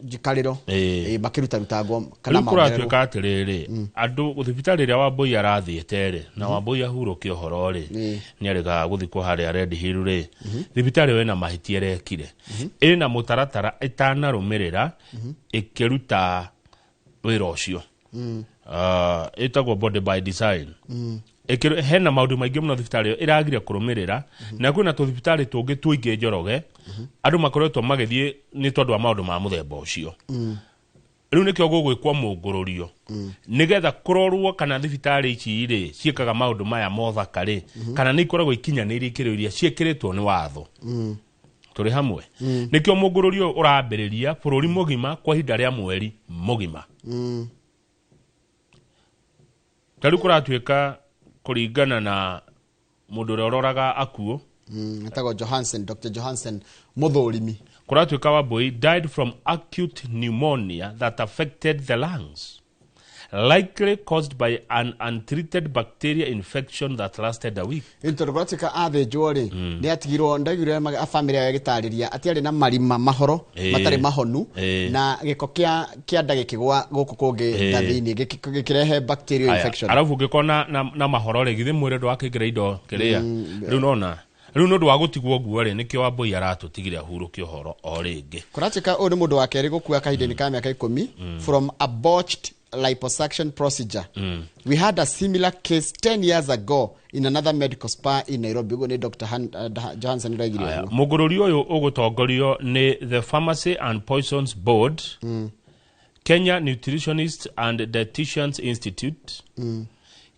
Speaker 2: njikarĩro.
Speaker 1: Ĩĩ.
Speaker 2: Ĩĩ, makĩrutarutangwo kana
Speaker 1: Rĩu
Speaker 2: maongererwo.
Speaker 1: kũratuĩka atĩrĩrĩ, andũ thibitarĩ ĩrĩa Wambũi arathiĩte rĩ, na Wambũi ahurũke ũhoro rĩ, nĩ arĩgaga gũthikwo harĩa Red Hill rĩ, thibitarĩ ĩyo ĩna mahĩtia ĩrekire, ĩna mũtaratara ĩtanarũmĩrĩra ĩkĩruta wĩra ũcio. Ĩtagwo Body by Design. Hena maũndũ maingĩ mũno thibitarĩ ĩyo ĩragire kũrũmĩrĩra, na kwĩna tũthibitarĩ tũngĩ tũingĩ Njoroge andũ makoretwo magĩthiĩ nĩ tondũ wa maũndũ ma mũthemba ũcio. Rĩu nĩkĩo gũgwĩkwo mũngũrũrio nĩgetha kũrorwo kana thibitarĩ ici rĩ ciĩkaga maũndũ maya mothaka rĩ, kana nĩ ikoragwo ikinyanĩirie ikĩro iria ciĩkĩrĩtwo nĩ watho. Tũrĩ hamwe? Nĩkĩo mũngũrũrio ũyũ ũrambĩrĩria bũrũri mũgima kwa ihinda rĩa mweri mũgima. Ta rĩu kũratuĩka kũringana na mũndũ ũrĩa ũroraga akuũ,
Speaker 2: Etagwo Johansen, Dr Johansen Mũthũrimi.
Speaker 1: Kũratuĩka Wambui died from acute pneumonia that affected the lungs, likely caused by an untreated bacteria infection that lasted a week.
Speaker 2: Ĩ, tondũ kũratuĩka athĩnjwo rĩ, nĩ atigirwo, ndaiguire a bamĩrĩ yao ĩgĩtarĩria atĩ arĩ na marima mahoro matarĩ mahonu, na gĩko kĩa nda gĩkĩgwa gũkũ kũngĩ nda thĩinĩ, gĩkĩrehe bacterial
Speaker 1: Aya,
Speaker 2: infection.
Speaker 1: Arabu ũngĩkorwo na mahoro rĩ, githĩ mwĩrĩ ndwakĩingĩra indo kĩrĩa rĩu nona rĩu nĩ ũndũ wa gũtigwo ũguo rĩ, nĩkĩo Wambui aratũtigire ahurũke ũhoro o rĩngĩ.
Speaker 2: Kũratuĩka ũyũ nĩ mũndũ wa kerĩ gũkua kahinda-inĩ ka mĩaka 10 from a botched liposuction procedure. We had a similar case 10 years ago in another medical spa in Nairobi. Ũguo nĩ Dr Johansen ũraigire
Speaker 1: Aya,
Speaker 2: ũguo.
Speaker 1: Mũgũrũri ũyũ ũgũtongorio nĩ the Pharmacy and Poisons Board, Kenya Nutritionist and Dietitians Institute,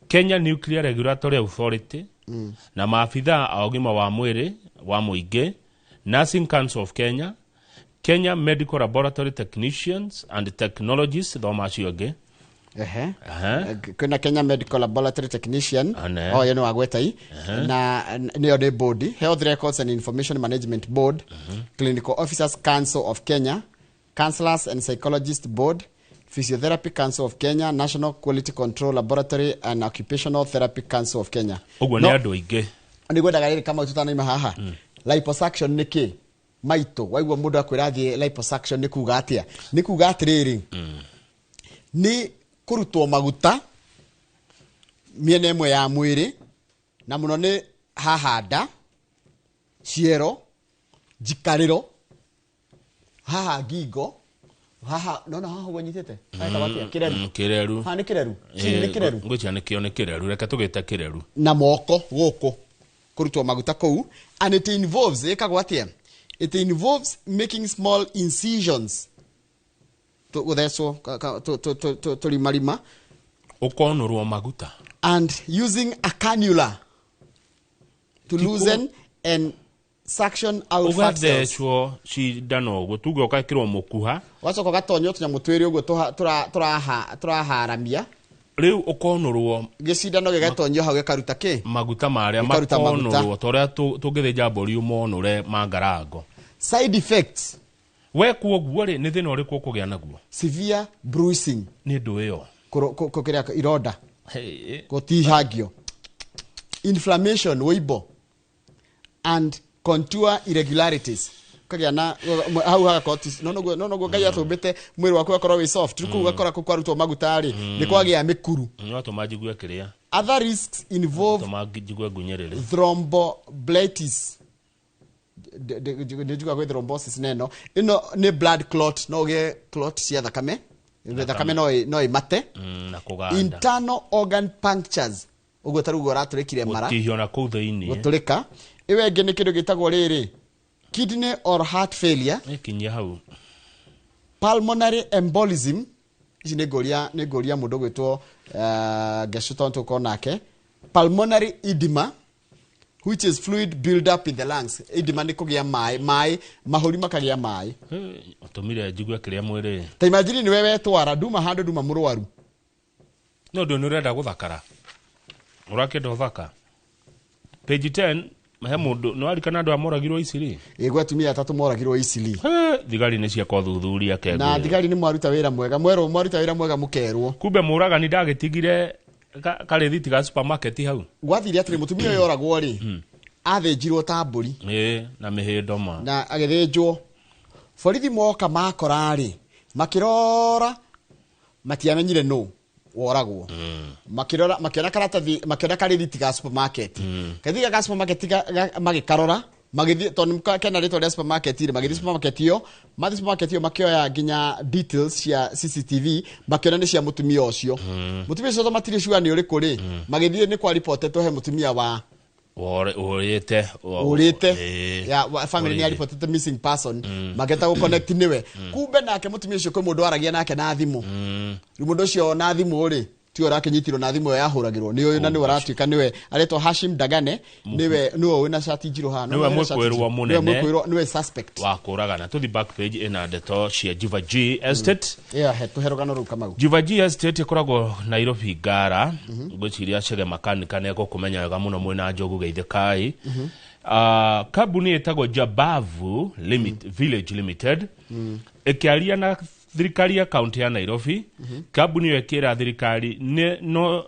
Speaker 1: Kenya Nuclear Regulatory Authority, na maabithaa a ũgima wa mwĩrĩ wa mũingĩ, Nursing Council of Kenya, Kenya Medical Laboratory Technicians and Technologists, thoma acio angĩ.
Speaker 2: Ehe.
Speaker 1: Aha.
Speaker 2: Kwĩna Kenya Medical Laboratory Technician.
Speaker 1: Ane.
Speaker 2: O yo nĩ wagweta i na nĩyo nĩ board, Health Records and Information Management Board, Clinical Officers Council of Kenya, Counselors and Psychologist Board, Physiotherapy Council of Kenya, National Quality Control Laboratory and Occupational Therapy Council of Kenya.
Speaker 1: Ũguo
Speaker 2: No,
Speaker 1: nĩ andũ aingĩ.
Speaker 2: Nĩ ngwendaga rĩrĩ kama tũtanaima haha, liposuction nĩ kĩ maitũ? Waigua mũndũ akwĩra athiĩ liposuction, nĩ kuga atĩa? Nĩ kuga atĩrĩrĩ, nĩ kũrutwo maguta mĩena ĩmwe ya mwĩrĩ, na mũno nĩ haha nda, ciero, njikarĩro, haha ngingo, haha nona haha ũguo nyitĩte hahetagwo atĩa? Kĩreru.
Speaker 1: Kĩreru.
Speaker 2: Haha nĩ kĩreru. Chini nĩ kĩreru.
Speaker 1: Ngwĩciria nĩkĩo nĩ kĩreru, reke tũgĩte kĩreru.
Speaker 2: Na moko gũkũ, kũrutwo maguta kũu. And it involves, ĩkagwo atĩa? It involves making small incisions, gũthecwo tũrimarima.
Speaker 1: Ũkonũrwo maguta.
Speaker 2: And using a cannula to loosen and suction out fat cells.
Speaker 1: Ũgathecwo cindano ũguo, tuge ũgekĩrwo mũkuha.
Speaker 2: Ũgacoka ũgatonywo tũnyamũ twĩrĩ ũguo tũraharamia.
Speaker 1: Rĩu ũkonũrwo.
Speaker 2: Gĩcindano gĩgatonyio hau gĩkaruta kĩ?
Speaker 1: Maguta marĩa.
Speaker 2: Gĩkaruta maguta.
Speaker 1: Makonũrwo ta ũrĩa tũngĩthĩnja mbũri ũmonũre mangarango.
Speaker 2: Side effects.
Speaker 1: Wekwo ũguo rĩ, nĩ thĩna ũrĩkũ ũkũgĩa naguo?
Speaker 2: Severe bruising.
Speaker 1: Nĩ ndũ ĩyo.
Speaker 2: Kũkĩrĩa ironda.
Speaker 1: Hey.
Speaker 2: Gũtihangio, inflammation, wĩimbo, and contour irregularities, kagĩa na hau hagakorwo no noguo Ngai atũmbĩte mwĩrĩ waku ũgakorwo wĩ soft. Rĩu kũu ũgakora kũu kwarutwo maguta rĩ, nĩ kwagĩa mĩkuru.
Speaker 1: Nĩ watũma njigue kĩrĩa.
Speaker 2: Other risks involve
Speaker 1: tũma njigue ngunyĩrĩrĩ.
Speaker 2: Thrombophlebitis. Nĩ njugaga gwĩ thrombosis, neno ĩno nĩ blood clot, no ũgĩe clot cia thakame, thakame no ĩmate.
Speaker 1: Na kũganda.
Speaker 2: Internal organ punctures, ũguo ta rĩu ũratũrĩkire mara.
Speaker 1: Gũtihio na kũu thĩinĩ.
Speaker 2: Gũtũrĩka. Ĩyo ĩngĩ nĩ kĩndũ gĩtagwo rĩrĩ, kidney or heart failure.
Speaker 1: Ĩkinyia hau.
Speaker 2: Pulmonary embolism. Ici nĩ ngũria mũndũ gwĩtwo Geshu tondũ tũkorwo nake. Pulmonary edema, which is fluid build up in the lungs. Edema nĩ kũgĩa maĩ, mahũri makagĩa maĩ.
Speaker 1: Ũtũmire njigue kĩrĩa mwĩrĩ.
Speaker 2: Ta imagine nĩwe wetwara nduma handũ nduma mũrwaru.
Speaker 1: No ũndũ nĩ ũrenda gũthakara. Ũrakĩenda ũthaka page 10 he mũndũ nĩ warikana andũ a moragirwo Isili?
Speaker 2: Ĩ, gwĩ atumia atatũ moragirwo Isili.
Speaker 1: Thigari nĩ cieka ũthuthuria.
Speaker 2: Na
Speaker 1: kengwĩre.
Speaker 2: Thigari nĩ mwaruta wĩra mwega, mwerwo mwaruta wĩra mwega mũkerwo.
Speaker 1: Kumbe mũragani ndagĩtigire karĩthiti ga supermarket hau.
Speaker 2: Gwathire atĩrĩ, mũtumia ũyũ oragwo rĩ, athĩnjirwo ta mbũri.
Speaker 1: Ĩ, na mĩhĩndo ma.
Speaker 2: Na agĩthĩnjwo, borithi moka makora rĩ, makĩrora matiamenyire nũ woragwo. Makĩrora makĩona karatathi, makĩona karĩthiti ga supermarket, karĩthiti ga supermarket magĩkarora, magĩthiĩ tondũ kena rĩtwa rĩa supermarket rĩ, magĩthiĩ supermarket ĩyo, mathiĩ supermarket ĩyo makĩoya nginya details cia CCTV, makĩona nĩ cia mũtumia ũcio. Mũtumia ũcio tondũ matirĩ sure nĩ ũrĩkũ rĩ, magĩthiĩ nĩ kwa ripotetwo he mũtumia wa
Speaker 1: Ũrĩte.
Speaker 2: Ũrĩte ya family nĩ yaripotete missing person, makĩhota gũconnect nĩwe. Kumbe nake mũtumia ũcio kwĩ mũndũ waragia nake na thimũ. Rĩu mũndũ ũcio na thimũ rĩ, tiwe ũrakĩnyitirwo na thimũ ĩyo yahũragĩrwo nĩ ũyũ, na nĩwe ũratuĩka nĩwe aretwo Hashim Dagane, nĩwe wĩna cati njirũ haha.
Speaker 1: Nĩwe
Speaker 2: Nĩwe wĩna cati
Speaker 1: mwĩkũĩrwo
Speaker 2: njirũ.
Speaker 1: mũnene.
Speaker 2: Nĩwe mwĩkũĩrwo, nĩwe suspect
Speaker 1: wa kũragana. Tũthi back page ĩna ndeto cia Jiva G Estate.
Speaker 2: Yeah, he tũhe rũgano rũu, Kamau.
Speaker 1: Jiva G Estate ĩkoragwo Nairobi Ngara. Ngwĩciria Chege Makanika nĩ egũkũmenya wega mũno mwĩna Njogu Geithĩkai. Kambuni ĩtagwo Jabavu Village Limited ĩkĩaria na thirikari ya kaunti ya Nairobi, kambuni ĩyo ĩkĩra thirikari no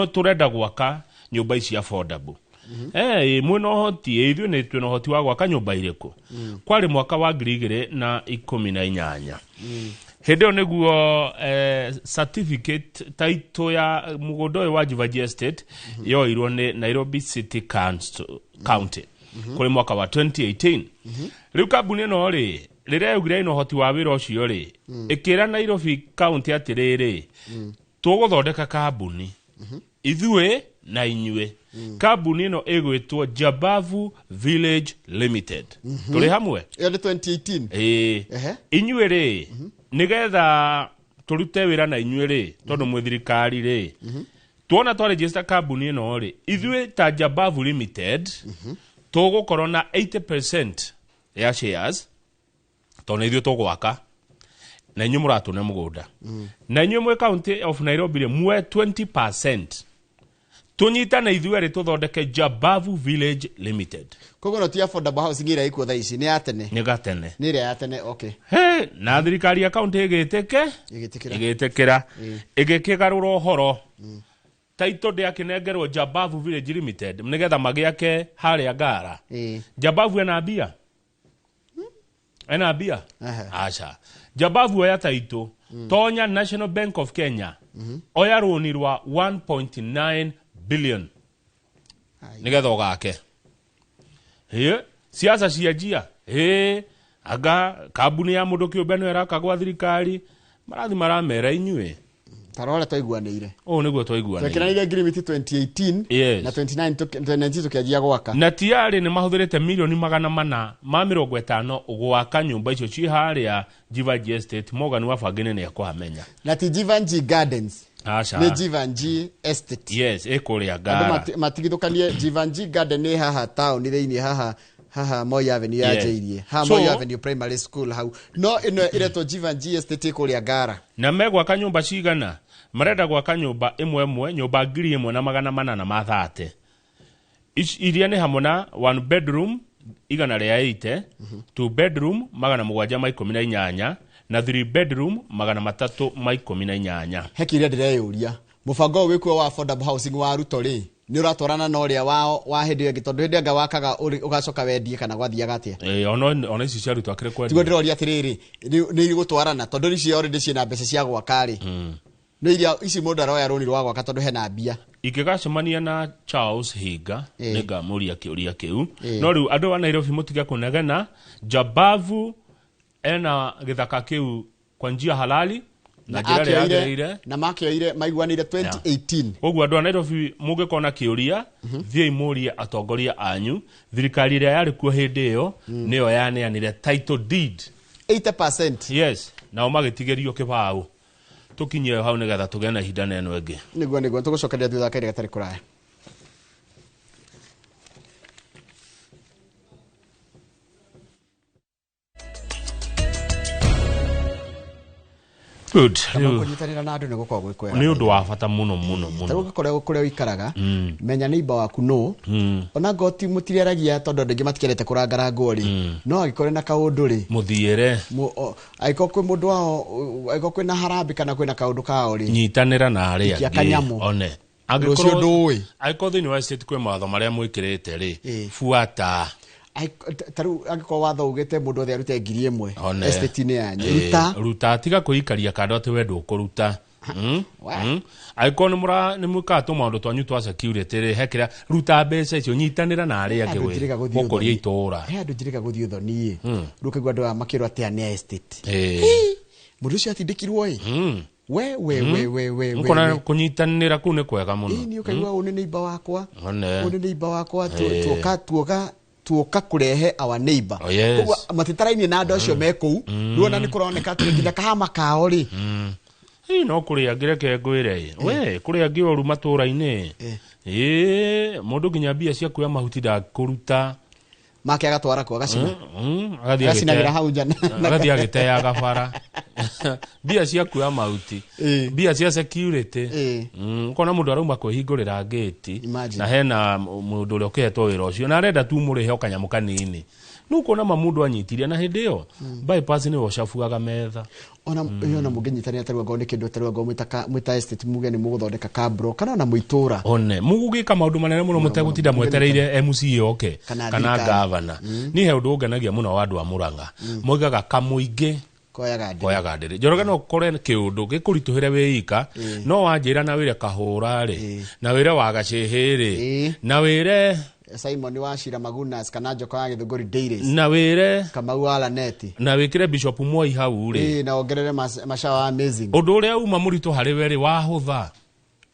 Speaker 1: tũrenda gwaka nyũmba ici affordable. Mwĩna ũhoti, ithuĩ nĩ twĩna ũhoti wa gwaka nyũmba irĩkũ. Kwarĩ mwaka wa 2018, hĩndĩ ĩyo nĩguo certificate title ya mũgũnda ũyũ wa Jivaji Estate yoirwo nĩ Nairobi City Council, County kũrĩ mwaka wa 2018. Rĩu kambuni ĩno rĩ, rĩrĩa yaugire ĩna ũhoti wa wĩra ũcio rĩ, ĩkĩra Nairobi County atĩrĩrĩ, tũgũthondeka kambuni ithuĩ na inyuĩ, kambuni ĩno ĩgwĩtwo Jabavu Village Limited. Tũrĩ hamwe?
Speaker 2: Ĩyo nĩ 2018.
Speaker 1: Ĩĩ. Inyuĩ rĩ, nĩgetha tũrute wĩra na inyuĩ rĩ, tondũ mwĩ thirikari rĩ, tuona twa register kambuni ĩno rĩ, ithuĩ ta Jabavu Limited tũgũkorwo na 80% ya shares, tondũ nĩ ithuĩ tũgwaka na inyuĩ mũratũne mũgũnda, na inyuĩ mwĩ County of Nairobi rĩ, mwe 20%, tũnyitane ithuĩ erĩ tũthondeke Jabavu Village Limited.
Speaker 2: Koguo no ti affordable housing ĩrĩa ĩkuo thaa ici, nĩ ya tene?
Speaker 1: Nĩ gatene.
Speaker 2: Nĩ ĩrĩa ya tene, okay.
Speaker 1: He, na thirikari ya kaunti ĩgĩtĩke
Speaker 2: Ĩgĩtĩkĩra.
Speaker 1: Ĩgĩtĩkĩra, ĩgĩkĩgarũra ũhoro, title ndĩakĩnengerwo Jabavu Village Limited nĩgetha magĩake harĩa Ngara. Jabavu ena mbia? Ena mbia? Aca. Jabavu oya title, tonya National Bank of Kenya, oya rũni rwa 1.9 billion nĩgetha ũgake. Hĩ, siasa cianjia. Hĩ, anga kambuni ya mũndũ kĩũmbe nĩyo ĩraka gwa thirikari, marathi maramera inyuĩ
Speaker 2: Tarora ũrĩa twaiguanĩire.
Speaker 1: Ũũ nĩguo twaiguanĩire.
Speaker 2: Twekĩranĩire agreement 2018 na 29 2019 tũkĩanjia gwaka.
Speaker 1: Na tiarĩ nĩ mahũthĩrĩte milioni 450 gwaka nyũmba icio ciĩ harĩa Jivanjee Estate. Morgan wa Bangĩnĩ nĩ ekũhamenya.
Speaker 2: Na ti Jivanjee Gardens?
Speaker 1: Aca.
Speaker 2: Nĩ Jivanjee Estate.
Speaker 1: Yes, ĩkũrĩa
Speaker 2: Andũ
Speaker 1: Ngara.
Speaker 2: Matigithũkanie Jivanjee Garden nĩ haha taũni thĩinĩ, haha Moi Avenue ya Njeirie haha, Moi Avenue Primary School hau, no ĩno ĩretwo Jivanjee Estate ĩ kũrĩa Ngara.
Speaker 1: Na megwaka nyũmba cigana? Marenda gwaka nyũmba ĩmwe ĩmwe nyũmba 1830. Iria nĩ hamwe na one bedroom 180, two bedroom 718 na three bedroom 318.
Speaker 2: He kĩrĩa ndĩreyũria, mũbango ũyũ wĩkuo wa affordable housing wa Ruto rĩ, nĩ ũratwarana na ũrĩa wa hĩndĩ ĩyo ĩngĩ? Tondũ hĩndĩ ĩyo wakaga ũgacoka wendie, kana gwathiaga atĩa?
Speaker 1: Ĩ, ona ici cia Ruto akĩrĩ
Speaker 2: Tiguo.
Speaker 1: kwendia.
Speaker 2: Ndĩroria atĩrĩrĩ, nĩ igũtwarana? Tondũ ici already ciĩna mbeca cia gwaka rĩ, nĩ iria ici mũndũ aroya rũni rwa gwaka tondũ hena mbia.
Speaker 1: Ingĩgacemania na Charles Hinga, nĩngamũria kĩũria kĩu. No rĩu andũ a Nairobi mũtige kũnegena. Jabavu ena gĩthaka kĩu kwa njia halali na njĩra ĩrĩa yagĩrĩire.
Speaker 2: Na makĩoire maiguanĩire 2018.
Speaker 1: Koguo andũ a Nairobi mũngĩkona kĩũria, thiĩi mũrie atongoria anyu. Thirikari ĩrĩa yarĩ kuo hĩndĩ ĩyo nĩyo yaneanire title deed.
Speaker 2: 80%.
Speaker 1: Yes, nao magĩtigĩrio kĩbaũ. Tũkinyie hau nĩgetha tũgĩe na ihinda na ĩno ĩngĩ.
Speaker 2: Nĩguo tũgũcokeria thutha wa kahinda gatarĩ kũraya.
Speaker 1: Good.
Speaker 2: Kũnyitanĩra na andũ nĩ gũkoragwo gwĩ kwega.
Speaker 1: Nĩ ũndũ wa bata mũno mũno
Speaker 2: Ta rĩu
Speaker 1: mũno.
Speaker 2: ũngĩkorwo kũrĩa ũikaraga, menya neighbor waku nũ. Ona ngoo ti mũtiriaragia tondũ andũ aingĩ matikendete kũrangarangwo rĩ, no angĩkorwo na kaũndũ rĩ,
Speaker 1: Mũthiĩre.
Speaker 2: Angĩkorwo kwĩ mũndũ wao, angĩkorwo kwĩna harambĩ kana kwĩna kaũndũ kao rĩ,
Speaker 1: Nyitanĩra na arĩa
Speaker 2: Ikia
Speaker 1: angĩ.
Speaker 2: kanyamũ.
Speaker 1: One.
Speaker 2: Rũciũ ndũĩ.
Speaker 1: Angĩkorwo thĩinĩ wa estate kwĩ mawatho marĩa mwĩkĩrĩte rĩ, buata.
Speaker 2: Ta rĩu angĩkorwo watho ugĩte mũndũ othe arute 1,000
Speaker 1: One.
Speaker 2: estate-inĩ yanyu, ruta.
Speaker 1: Ruta, tiga kwĩikaria kando atĩ we ndũkũruta. Angĩkorwo nĩ mwĩkaga tũmaũndũ twanyu twa security rĩ, he kĩrĩa, ruta mbeca icio, nyitanĩra na arĩa angĩ
Speaker 2: Andũ
Speaker 1: wĩ
Speaker 2: njĩrĩga gũthiĩ
Speaker 1: gũkũria
Speaker 2: ũthoni.
Speaker 1: itũũra.
Speaker 2: He andũ njĩrĩga gũthiĩ ũthoni ĩ, rĩu ũkaigua andũ aya makĩrwo atĩ aya nĩ a estate. Mũndũ ũcio atindĩkirwo ĩ, we we we we we we.
Speaker 1: Ũkona kũnyitanĩra kũu nĩ kwega mũno.
Speaker 2: Ĩni ũkaigua ũyũ nĩ neighbor wakwa,
Speaker 1: One.
Speaker 2: ũyũ nĩ neighbor wakwa, tuoka tuoka kũrehe our neighbor.
Speaker 1: Oh, yes.
Speaker 2: Koguo matitarainie na andũ acio me kũu. Rĩu ona nĩ kũroneka atĩ nginya kahama kao rĩ,
Speaker 1: Ĩ, no kũrĩ angĩ, reke ngwĩre ĩ, we kũrĩ angĩ oru matũũra-inĩ. Ĩ, mũndũ nginya mbia cia kuoya mahuti ndakũruta.
Speaker 2: Make agatwara kũ, agacina.
Speaker 1: Agathiĩ
Speaker 2: Agacinagĩra hau nja.
Speaker 1: Agathiĩ agĩteaga bara mbia cia kuoya mahuti, mbia cia security. Ũkona mũndũ arauma kwĩhingũrĩra ngĩti
Speaker 2: Imagine.
Speaker 1: na hena mũndũ ũrĩa ũkĩhetwo wĩra ũcio na arenda tu mũrĩhe o kanyamũ kanini. Nĩ ũkuona ma mũndũ anyitirie na hĩndĩ ĩyo bypass nĩwe ũcabuaga metha.
Speaker 2: Ona ona mũngĩnyitanĩra tarĩu angorwo nĩ kĩndũ, tarĩu angorwo mwĩta estate muge nĩ mũgũthondeka kabro kana ona mũitũra.
Speaker 1: One mũgũgĩka maũndũ manene mũno mũtegũtinda mwetereire MCA oke
Speaker 2: Kana
Speaker 1: kana
Speaker 2: thirikari.
Speaker 1: gavana. Niĩ he ũndũ ũngenagia mũno wa andũ a Mũrang'a, moigaga kamũingĩ
Speaker 2: koyaga ndĩrĩ.
Speaker 1: Koyaga ndĩrĩ. Njoroge, no ũkore kĩũndũ gĩkũritũhĩre wĩ ika, no wanjĩra na wĩre kahũra rĩ, na wĩre wagacĩhĩ rĩ, na wĩre
Speaker 2: Simon wa Shira Magunas kana Njoka wa Gĩthũngũri Dailies,
Speaker 1: na wĩre
Speaker 2: Kamau wa Laneti,
Speaker 1: na wĩkĩre Bishop Moi hau rĩ,
Speaker 2: na wongerere Mashawa wa Amazing.
Speaker 1: Ũndũ ũrĩa uma mũritũ harĩ we rĩ, wahũtha.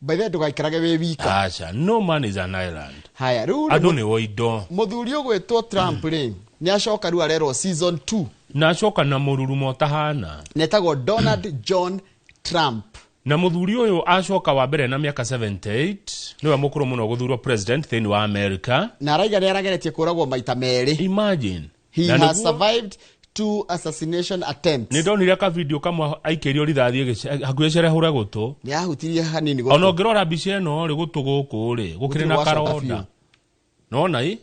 Speaker 2: By the way, ndũgaikarage wĩ wika.
Speaker 1: Aca, no man is an island.
Speaker 2: Haya, rĩu rĩ,
Speaker 1: Andũ nĩo indo.
Speaker 2: Mũthuri ũgwĩtwo Trump rĩ, nĩ acoka rĩu arerwo season 2.
Speaker 1: Na acoka na mũrurumo ũtahana.
Speaker 2: Netagwo Donald John Trump.
Speaker 1: Na mũthuri ũyũ acoka wa mbere na mĩaka 78, nĩwe mũkũrũ mũno gũthurwo president thĩinĩ wa America.
Speaker 2: Na araiga nĩ arageretie kũragwo maita merĩ.
Speaker 1: Imagine.
Speaker 2: He
Speaker 1: Na
Speaker 2: has survived two assassination attempts.
Speaker 1: Nĩ ndonire ka video kamwe aikĩrio rithathi hakuhĩ cerehũre gũtũ.
Speaker 2: Nĩ ahutirie hanini gũtũ.
Speaker 1: Ona ũngĩrora mbica ĩno rĩ, gũtũ gũkũ rĩ gũkĩrĩ
Speaker 2: Gũtirĩ
Speaker 1: na
Speaker 2: gwacoka
Speaker 1: karonda.
Speaker 2: biũ.
Speaker 1: Nona ĩ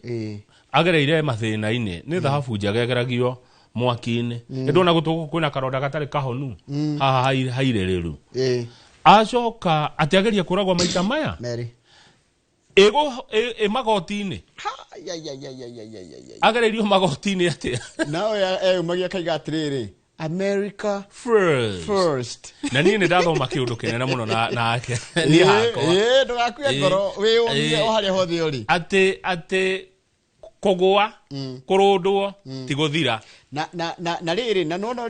Speaker 1: agereire mathĩna-inĩ, nĩ thahabu njega ĩgeragio mwaki-inĩ. Nĩ ndona gũtũ gũkũ kwĩna karonda gatarĩ kahonu haha hairĩrĩru. Acoka atĩ ageria kũragwo maita maya
Speaker 2: merĩ.
Speaker 1: Ĩ magoti-inĩ, agereirio magoti-inĩ atĩa?
Speaker 2: Nao eyumagia akaiga atĩrĩrĩ, "America
Speaker 1: first."
Speaker 2: First.
Speaker 1: Na niĩ nĩ ndathoma kĩũndũ kĩnene mũno nake niĩ hakwa.
Speaker 2: Ndũgakue ngoro, wĩyũmie o harĩa hothe ũrĩ.
Speaker 1: Atĩ kũgũa, kũrũndwo ti gũthira.
Speaker 2: Na rĩrĩ, na nona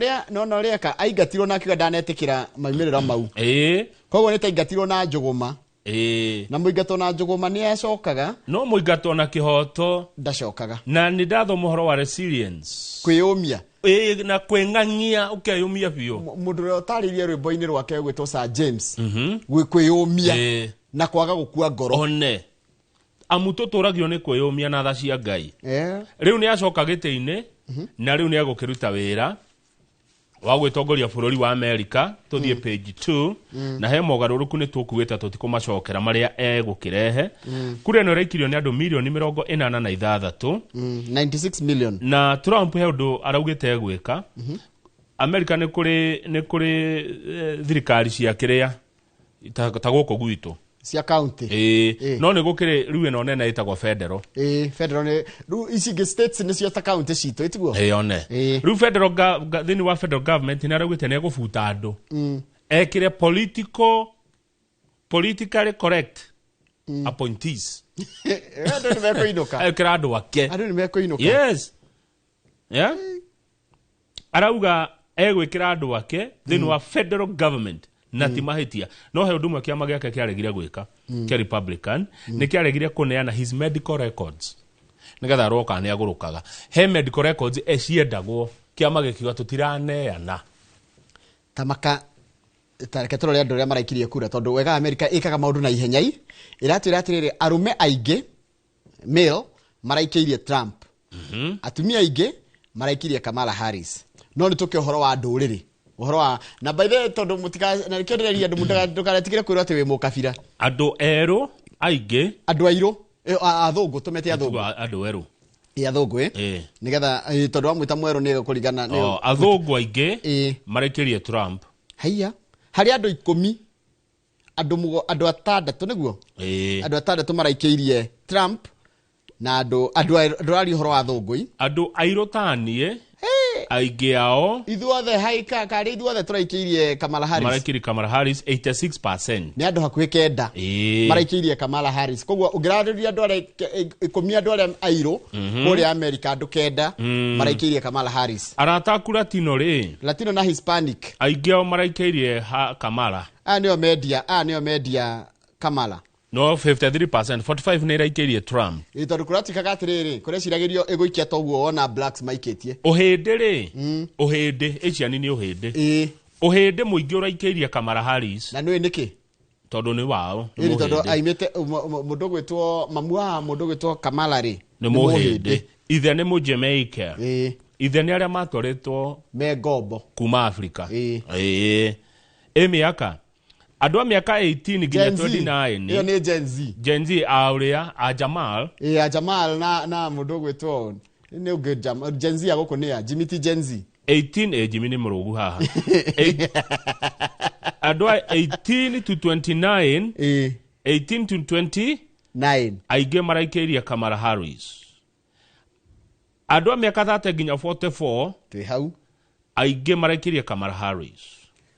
Speaker 2: ũrĩa eka aingatirwo na akiuga ndanetĩkĩra maumĩrĩra mau. Koguo nĩ ta aingatirwo na njũgũma. Na mũingatwo na njũgũma nĩ acokaga.
Speaker 1: No mũingatwo na kĩhoto
Speaker 2: ndacokaga.
Speaker 1: Na nĩ ndathoma ũhoro wa resilience.
Speaker 2: Kwĩyũmia.
Speaker 1: Ĩĩ, na kwĩng'ang'ia, ũkeyũmia biũ.
Speaker 2: Mũndũ ũrĩa ũtarĩirie rwĩmbo-inĩ rwake ũgwĩtwo Sir James, kwĩyũmia na kwaga gũkua ngoro.
Speaker 1: One amu tũtũragio nĩ kwĩyũmia na tha cia Ngai. Rĩu nĩ acoka gĩtĩ-inĩ na rĩu nĩ egũkĩruta wĩra wa gwĩtongoria bũrũri wa Amerika. Tũthiĩ page 2. Na he mogarũrũku nĩ tũkuĩte, tũtikũmacokera marĩa egũkĩrehe. Kura ĩno ĩraikirio nĩ andũ mirioni 86.
Speaker 2: 96 million.
Speaker 1: Na Trump he ũndũ araugĩte egwĩka. Amerika nĩ kũrĩ thirikari cia kĩrĩa ta gũkũ gwitũ.
Speaker 2: Cia county.
Speaker 1: Ĩĩ, no nĩ gũkĩrĩ rĩu ĩno nene ĩtagwo federal.
Speaker 2: Ĩĩ, federal nĩ rĩu ici ingĩ states nĩcio ta county citũ, ĩtiguo?
Speaker 1: Ĩĩ, one rĩu federal thĩinĩ wa federal government nĩ araugĩte nĩ egũbuta andũ, ekĩre politically correct appointees.
Speaker 2: Andũ nĩ mekũinũka.
Speaker 1: Ekĩra andũ ake.
Speaker 2: Andũ nĩ mekũinũka.
Speaker 1: Yes, yeah? Arauga egwĩkĩra andũ ake thĩinĩ wa federal government na ti mahĩtia. No he ũndũ ũmwe kĩama gĩake kĩaregire gwĩka, kĩa Republican, nĩ kĩaregire kũneana his medical records nĩgetha arwo kana nĩ agũrũkaga. He medical records ciendagwo, kĩama gĩkiuga tũtiraneana.
Speaker 2: Ta maka ta reke tũrore andũ arĩa maraikirie kura, tondũ wega Amerika ĩkaga maũndũ na ihenya. I ĩratwĩra atĩrĩrĩ, arũme aingĩ male maraikĩirie Trump, atumia aingĩ maraikirie Kamala Harris, no nĩ tũke ũhoro wa ndũrĩrĩ. Ũhoro wa na by the way tondũ mũtika na nĩkĩo ndĩreria andũ ndũkaretigĩre kwĩrwo atĩ wĩ mũkabira.
Speaker 1: Andũ erũ aingĩ.
Speaker 2: Andũ airũ athũngũ tũmete athũngũ.
Speaker 1: Andũ erũ.
Speaker 2: Ĩ athũngũ ĩ. Nĩgetha tondũ wamwĩta mwerũ nĩ kũringana
Speaker 1: nĩ athũngũ aingĩ marekĩrie Trump.
Speaker 2: Haiya. Harĩ andũ 10 andũ atandatũ nĩguo? Andũ atandatũ maraikĩirie Trump na andũ andũ ũhoro wa athũngũ.
Speaker 1: Andũ airũ tanie aingĩ ao
Speaker 2: ithuothe haika karĩ ithuothe tũraikĩirie Kamala Harris.
Speaker 1: Maraikĩirie Kamala Harris 86%.
Speaker 2: Nĩ andũ hakuhĩ 9 maraikĩirie Kamala Harris. Koguo ũngĩrarĩria andũ arĩa 10 andũ arĩa airũ kũrĩa America andũ 9 maraikĩirie Kamala Harris.
Speaker 1: Arata aku Latino rĩ?
Speaker 2: Latino na Hispanic.
Speaker 1: Aingĩ ao maraikĩirie Kamala.
Speaker 2: Aya nĩo mendia Kamala.
Speaker 1: No 53%, 45 nĩ iraikĩirie Trump.
Speaker 2: Ĩ tondũ kũratuĩkaga atĩrĩrĩ, kũreciragĩrio ĩgũikia toguo wona blacks maikĩtie.
Speaker 1: Ũhĩndĩ rĩ, ũhĩndĩ, Asia nĩ ũhĩndĩ. Ũhĩndĩ mũingĩ ũraikĩirie Kamala Harris.
Speaker 2: Na nĩũĩ nĩkĩ?
Speaker 1: Tondũ nĩ wao.
Speaker 2: Ĩ tondũ aimĩte mũndũ ũgwĩtwo mamu wa mũndũ ũgwĩtwo Kamala rĩ.
Speaker 1: Nĩ mũhĩndĩ. Ithe nĩ Mũjamaica. Ithe nĩ arĩa matwarĩtwo
Speaker 2: me ngombo
Speaker 1: kuma Afrika. Ĩ mĩaka andũ a mĩaka 18 nginya 29.
Speaker 2: Ĩyo nĩ Gen Z.
Speaker 1: Gen Z a ũrĩa a Jamal.
Speaker 2: Ĩ a Jamal na mũndũ ũgwĩtwo nĩ ũngĩ Gen Z ya gũkũ nĩ ya Jimmy ti Gen Z.
Speaker 1: 18 Jimmy nĩ mũrũgu haha. Andũ a 18 to 29. 18 to 29 aingĩ maraikĩirie Kamala Harris. Andũ a mĩaka 30 nginya 44
Speaker 2: twĩ hau
Speaker 1: aingĩ maraikĩirie Kamala Harris.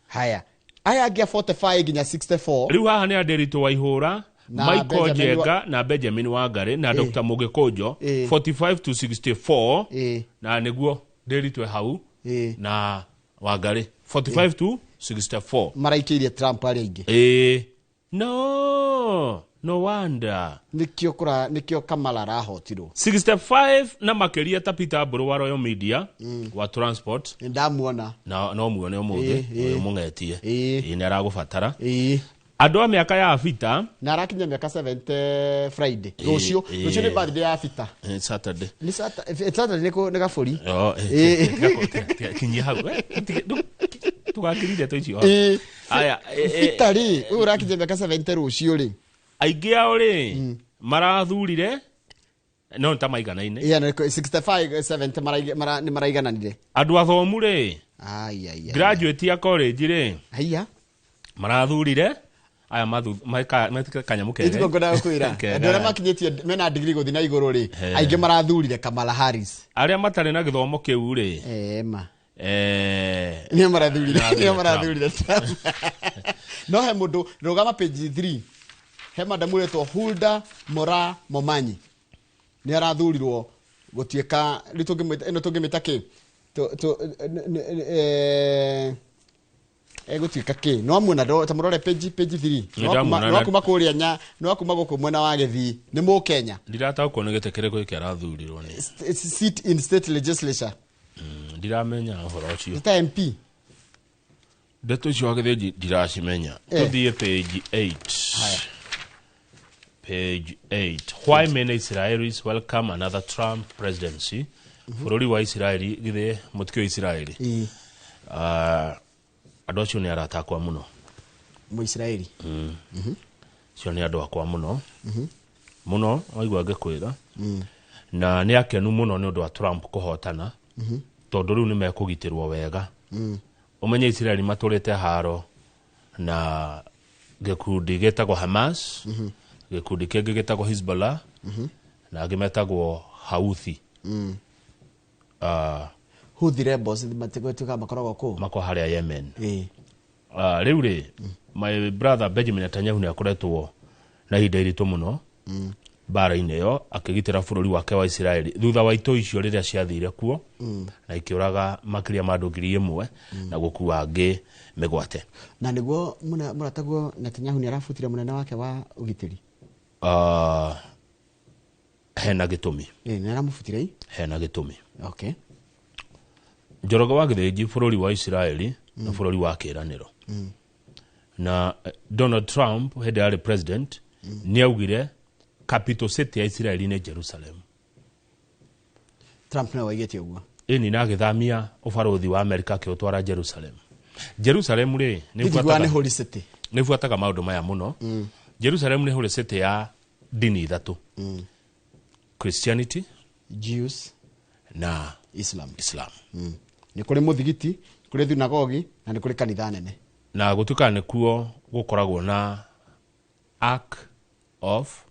Speaker 2: Haya. Aya angĩ a 45 nginya 64.
Speaker 1: Rĩu haha nĩ Nderitu Waihũra, Michael Njenga na Benjamin Wangari na Dr. Mũgĩkũnjo 45 to 64 na nĩguo Nderitu hau na Wangari 45 to 64
Speaker 2: maraikĩirie Trump arĩa aingĩ.
Speaker 1: No wonder.
Speaker 2: Nĩkĩo Kamala arahotirwo.
Speaker 1: 65 na makĩria ta Peter Mburu wa Royal Media wa transport.
Speaker 2: Ndamuona.
Speaker 1: Na no muone ũmũthĩ ũyũ mũng'etie. Ĩ nĩ aragũbatara. Andũ a mĩaka ya Fita
Speaker 2: na arakinya mĩaka 70 Friday. Rũciũ nĩ birthday ya Fita.
Speaker 1: Saturday.
Speaker 2: Nĩ Saturday nĩ gabũri.
Speaker 1: Kinyia hau. Tũgakĩrire tũ icio. Aya
Speaker 2: Fita rĩ, ũyũ ũrakinya mĩaka 70 rũciũ rĩ.
Speaker 1: Aingĩ ao rĩ marathurire no ta maiganaine.
Speaker 2: Yeah, 65 70 nĩ maraigananire.
Speaker 1: Andũ athomu rĩ.
Speaker 2: Ai.
Speaker 1: Graduate ya college rĩ.
Speaker 2: Haiya.
Speaker 1: Marathurire aya maika kanyamũ kega.
Speaker 2: Ĩtiko ngona kwĩra. Andũ arĩa makinyĩtie mena degree gũthiĩ na igũrũ rĩ, aingĩ marathurire Kamala Harris.
Speaker 1: Arĩa matarĩ na gĩthomo kĩu rĩ.
Speaker 2: Ma. Nĩo marathurire. No he mũndũ rũgama page 3. He madamu ũretwo Hulda Mora Momanyi. Nĩ arathurirwo gũtuĩka rĩu ĩno tũngĩmĩta kĩ? Egũtuĩka kĩ? No muona ta mũrore page 3. No kuma kũrĩa nya, no kuma gũkũ mwena wa Gĩthii, nĩ Mũkenya.
Speaker 1: Ndiratakwo nĩ gĩtĩ kĩrĩkũ gĩkĩ arathurirwo nĩ.
Speaker 2: Seat in state legislature.
Speaker 1: Ndiramenya ũhoro ũcio.
Speaker 2: Ta MP.
Speaker 1: Ndeto icio wa Gĩthĩnji ndiracimenya. Tũthiĩ page 8.
Speaker 2: Haya.
Speaker 1: Page 8. Why many Israelis welcome another Trump presidency? Bũrũri wa Israeli githĩ mũtikĩũĩ Israeli. Andũ acio nĩ arata akwa mũno.
Speaker 2: Mũisiraeli.
Speaker 1: Acio nĩ andũ akwa mũno. Mũno waigua ngĩkwĩra. Na nĩ akenu mũno nĩ ũndũ wa Trump kũhotana. Tondũ rĩu nĩ mekũgitĩrwo wega. Ũmenye Israeli matũrĩte haro na gĩkundi gĩtagwo Hamas. Gĩkundi kĩngĩ gĩtagwo Hezbollah na angĩ metagwo Houthi.
Speaker 2: Houthi rebels matigũtuĩka makoragwo kũ?
Speaker 1: Makwa harĩa Yemen. Rĩu rĩ, my brother Benjamin Netanyahu nĩ akoretwo na ihinda iritũ mũno mbara-inĩ ĩyo akĩgitĩra bũrũri wake wa Israeli thutha wa itoi icio rĩrĩa ciathire kuo na ikĩũraga makĩria ma andũ 1,000 na gũkua angĩ mĩgwate.
Speaker 2: Na nĩguo mũrataguo Netanyahu nĩ arabutire mũnene wake wa ũgitĩri.
Speaker 1: Hena gĩtũmi.
Speaker 2: Nĩ aramũbutire?
Speaker 1: Hena gĩtũmi.
Speaker 2: Okay.
Speaker 1: Njoroge wa Gĩthĩnji bũrũri wa Israeli na bũrũri wa kĩĩranĩro. Na Donald Trump hĩndĩ arĩ president nĩ augire capital city ya Israeli nĩ Jerusalem.
Speaker 2: Trump nĩwe waigĩte ũguo.
Speaker 1: Ĩni na agĩthamia ũbarũthi wa Amerika akĩũtwara Jerusalem. Jerusalem rĩ
Speaker 2: nĩ nĩ holy city.
Speaker 1: Nĩ buataga maũndũ maya mũno. Jerusalem nĩ holy city ya dini ithatũ. Christianity,
Speaker 2: Jews
Speaker 1: na
Speaker 2: Islam.
Speaker 1: Islam.
Speaker 2: Nĩ kũrĩ mũthigiti, kũrĩ thunagogi na nĩ kũrĩ kanitha nene.
Speaker 1: Na gũtuĩka nĩkuo gũkoragwo na Ark of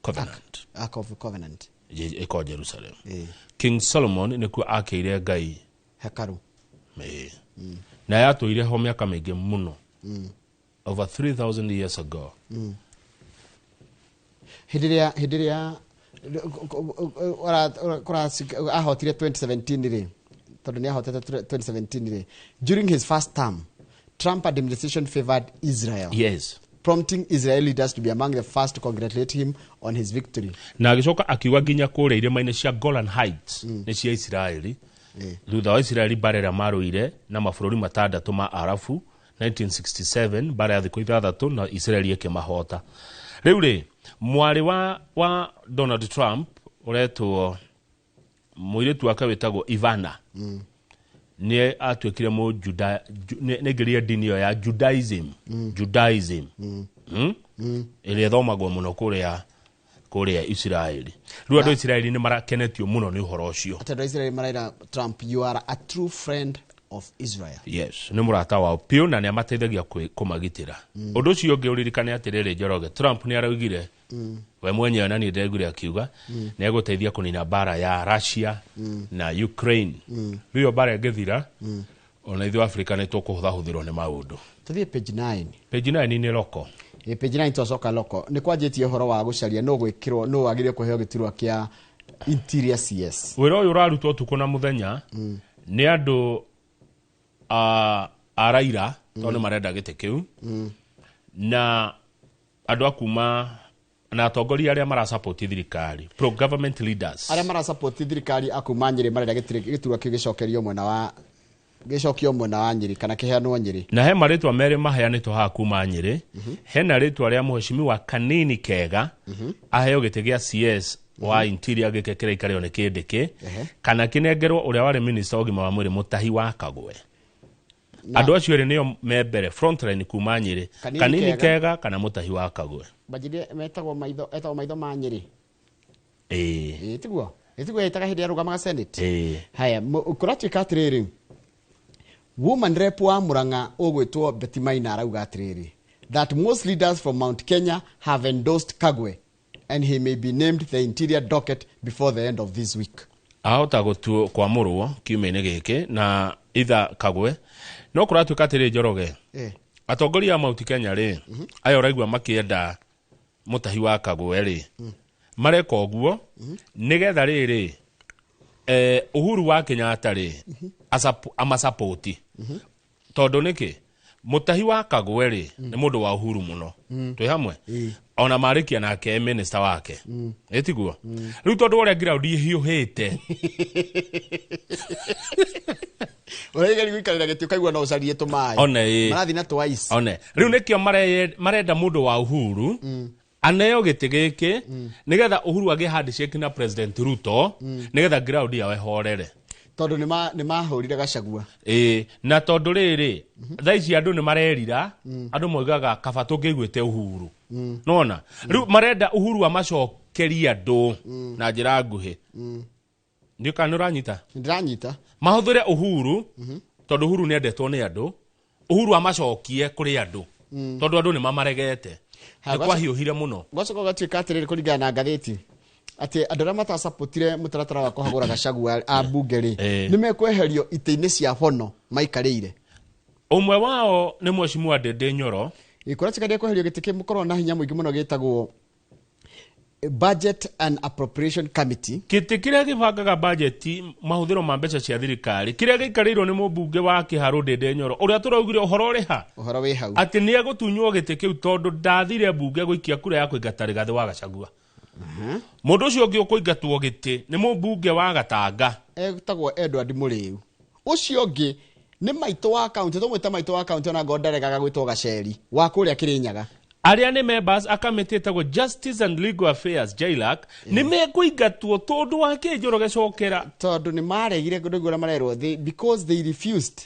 Speaker 1: Covenant.
Speaker 2: Ark of Covenant.
Speaker 1: Ĩko Jerusalem. King Solomon nĩkuo akĩire Ngai
Speaker 2: hekaru.
Speaker 1: Na yatũire ho mĩaka mĩingĩ mũno. Over 3,000 years ago.
Speaker 2: Hĩndĩ ĩrĩa ahotire 2017 rĩ, tondũ nĩ ahotete 2017 rĩ, during his first term, Trump administration favored Israel.
Speaker 1: Yes.
Speaker 2: Prompting Israeli leaders to be among the first to congratulate him on his victory.
Speaker 1: Na agĩcoka akiuga nginya kũrĩa irĩma-inĩ cia Golan Heights nĩ cia Israeli. Thutha wa Israeli mbara ĩrĩa marũire na mabũrũri matandatũ ma Arabu 1967 mbara ya thikũ ithathatũ na Israeli ĩkĩmahota. Rĩu rĩ, mwarĩ wa Donald Trump ũretwo mũirĩtu wake wĩtagwo Ivana nĩ atuĩkire nĩaingĩrire ndini ĩyo ya Judaism. Judaism. Ĩrĩa ĩthomagwo mũno kũrĩa Israeli. Rĩu andũ a Israeli nĩ marakenetio mũno nĩ ũhoro ũcio.
Speaker 2: Atĩ andũ a Israeli maraira Trump, you are a true friend of Israel.
Speaker 1: Yes, nĩ mũrata wao piũ na nĩ amateithagia kũmagitĩra. Ũndũ ũcio ũngĩ ũririkane atĩrĩrĩ Njoroge, Trump nĩ araugire we mwenyewe na niĩ ndĩraiguire akiuga nĩ egũteithia kũnina mbara ya Russia na Ukraine. Rĩu ĩyo mbara ĩngĩthira ona ithuĩ Afrika nĩ tũkũhũthahũthĩrwo nĩ maũndũ.
Speaker 2: Tũthiĩ page 9.
Speaker 1: Page 9 nĩ loko.
Speaker 2: Page 9 twacoka loko. Nĩ kwanjĩtie ũhoro wa gũcaria nũ gwĩkĩrwo nũ wagĩrĩire kũheo gĩturwa kĩa Interior CS.
Speaker 1: Wĩra ũyũ ũrarutwo ũtukũ na mũthenya nĩ andũ a Raila tondũ nĩ marenda gĩtĩ kĩu na andũ a kuma na atongoria arĩa marasupport thirikari, pro government leaders.
Speaker 2: Arĩa marasupport thirikari a kuma Nyĩrĩ marenda gĩturwa kĩu gĩcokerio mwena wa gĩcokio mwena wa Nyĩrĩ kana kĩheanwo Nyĩrĩ.
Speaker 1: Na he marĩtwa merĩ maheanĩtwo haha kuma Nyĩrĩ. Hena rĩtwa rĩa mheshimiwa Kanini Kega aheo gĩtĩ gĩa CS wa Interior gĩkĩ kĩraikarĩo nĩ Kĩndĩkĩ kana kĩnengerwo ũrĩa warĩ minister wa ũgima wa mwĩrĩ Mutahi wa Kagwe. Andũ acio erĩ nĩo me mbere frontline kuma Nyĩrĩ, Kanini Kega kana Mutahi wa Kagwe.
Speaker 2: Banjirie metagwo maitho, etagwo maitho ma Nyĩrĩ.
Speaker 1: Ĩĩ.
Speaker 2: Tiguo. Tiguo etaga hĩndĩ arũgamaga Senate.
Speaker 1: Ĩĩ.
Speaker 2: Haya, kũratuĩka atĩrĩrĩ, woman rep wa Murang'a ũgwĩtwo Betty Maina arauga atĩrĩrĩ, that most leaders from Mount Kenya have endorsed Kagwe and he may be named the interior docket before the end of this week.
Speaker 1: Ahota gũtuo kwamũrwo kiumia-inĩ gĩkĩ na itha Kagwe no kũratuĩka atĩrĩ Njoroge. Atongoria a Mount Kenya rĩ, aya ũraigua makĩenda Mutahi wa Kagwe rĩ, mareka ũguo nĩgetha rĩrĩ Uhuru wa Kenyatta rĩ amasapoti. Tondũ nĩkĩ Mutahi wa Kagwe rĩ nĩ mũndũ wa Uhuru mũno. Twĩ hamwe ona marĩkia nake minister wake. Ĩtiguo rĩu tondũ ũrĩa ground ĩhiũhĩte
Speaker 2: ũraigari gũikarĩra gĩtĩ ũkaigua no ũcarie tũmaĩ.
Speaker 1: One
Speaker 2: marathiĩ na twice.
Speaker 1: One rĩu nĩkĩo marenda mũndũ wa Uhuru aneo gĩtĩ gĩkĩ nĩgetha Uhuru agĩe handshake na President Ruto nĩgetha ground yao ĩhorere.
Speaker 2: Tondũ nĩ mahũrire Gachagua.
Speaker 1: Ĩĩ, na tondũ rĩrĩ thaa ici andũ nĩ marerira, andũ moigaga kaba tũngĩiguĩte Uhuru. Nona rĩu marenda Uhuru amacokerie andũ na njĩra nguhĩ. Ndiũ kana nĩ ũranyita?
Speaker 2: Ndĩranyita.
Speaker 1: Mahũthĩre Uhuru tondũ Uhuru nĩ endetwo nĩ andũ, Uhuru amacokie kũrĩ andũ tondũ andũ nĩ mamaregete. Nĩ kwahiũhire mũno.
Speaker 2: Gwacoka gũgatuĩka atĩrĩrĩ kũringana na ngathĩti atĩ andũ arĩa matasapotire mũtaratara wa kũhagũra Gachagua a mbunge rĩ nĩ mekweherio itĩ-inĩ cia hono maikarĩire.
Speaker 1: Ũmwe wao nĩ mheshimiwa Ndindi Nyoro.
Speaker 2: Kũratuĩka nĩ ekweherio gĩtĩ kĩmũkorwo na hinya mũingĩ mũno gĩtagwo Budget and Appropriation Committee.
Speaker 1: Gĩtĩ kĩrĩa gĩbangaga bajeti mahũthĩro ma mbeca cia thirikari kĩrĩa gĩikarĩirwo nĩ mũmbunge wa Kĩharũ Ndindi Nyoro ũrĩa tũraugire ũhoro ũrĩ ha?
Speaker 2: Ũhoro wĩ hau.
Speaker 1: Atĩ nĩ egũtunywo gĩtĩ kĩu tondũ ndathire mbunge gũikia kura ya kũingata Rigathĩ wa Gachagua. Mũndũ ũcio ũngĩ ũkũingatwo gĩtĩ nĩ mũmbunge wa Gatanga
Speaker 2: etagwo Edward Mũrĩu. Ũcio ũngĩ nĩ maitũ wa kaunti, tũmwĩta maitũ wa kaunti ona ngorwo ndaregaga gwĩtwo Gaceri wa kũrĩa Kĩrĩnyaga.
Speaker 1: Arĩa nĩ members a kamĩtĩ ĩtagwo Justice and Legal Affairs JLAC nĩ mekũingatwo tondũ wa kĩ Njoroge cokera?
Speaker 2: Tondũ nĩ maregire nĩguo ũrĩa marerwo, because they refused.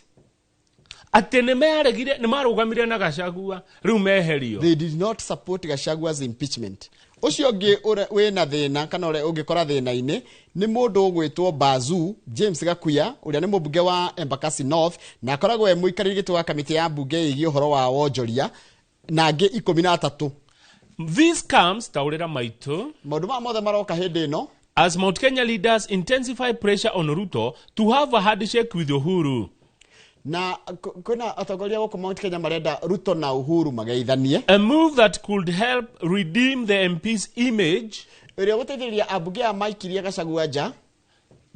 Speaker 1: Atĩ nĩ mearegire, nĩ marũgamire na Gachagua, rĩu meherio.
Speaker 2: They did not support Gachagua's impeachment. Ũcio ũngĩ wĩna thĩna kana ũrĩa ũngĩkora thĩna-inĩ nĩ mũndũ ũgwĩtwo Bazu James Gakuya, ũrĩa nĩ mũmbunge wa Embakasi North na akoragwo e mũikarĩri gĩtĩ wa kamĩtĩ ya mbunge ĩgiĩ ũhoro wa wonjoria, na angĩ 13.
Speaker 1: This comes, taũrĩra maitũ,
Speaker 2: maũndũ maya mothe maroka hĩndĩ ĩno,
Speaker 1: as Mount Kenya leaders intensify pressure on Ruto to have a handshake with Uhuru.
Speaker 2: Na kwĩna atongoria gũkũ Mount Kenya marenda Ruto na Uhuru mageithanie.
Speaker 1: A move that could help redeem the MP's image.
Speaker 2: Ĩrĩa gũteithĩrĩria ambunge a maikirie Gachagua nja.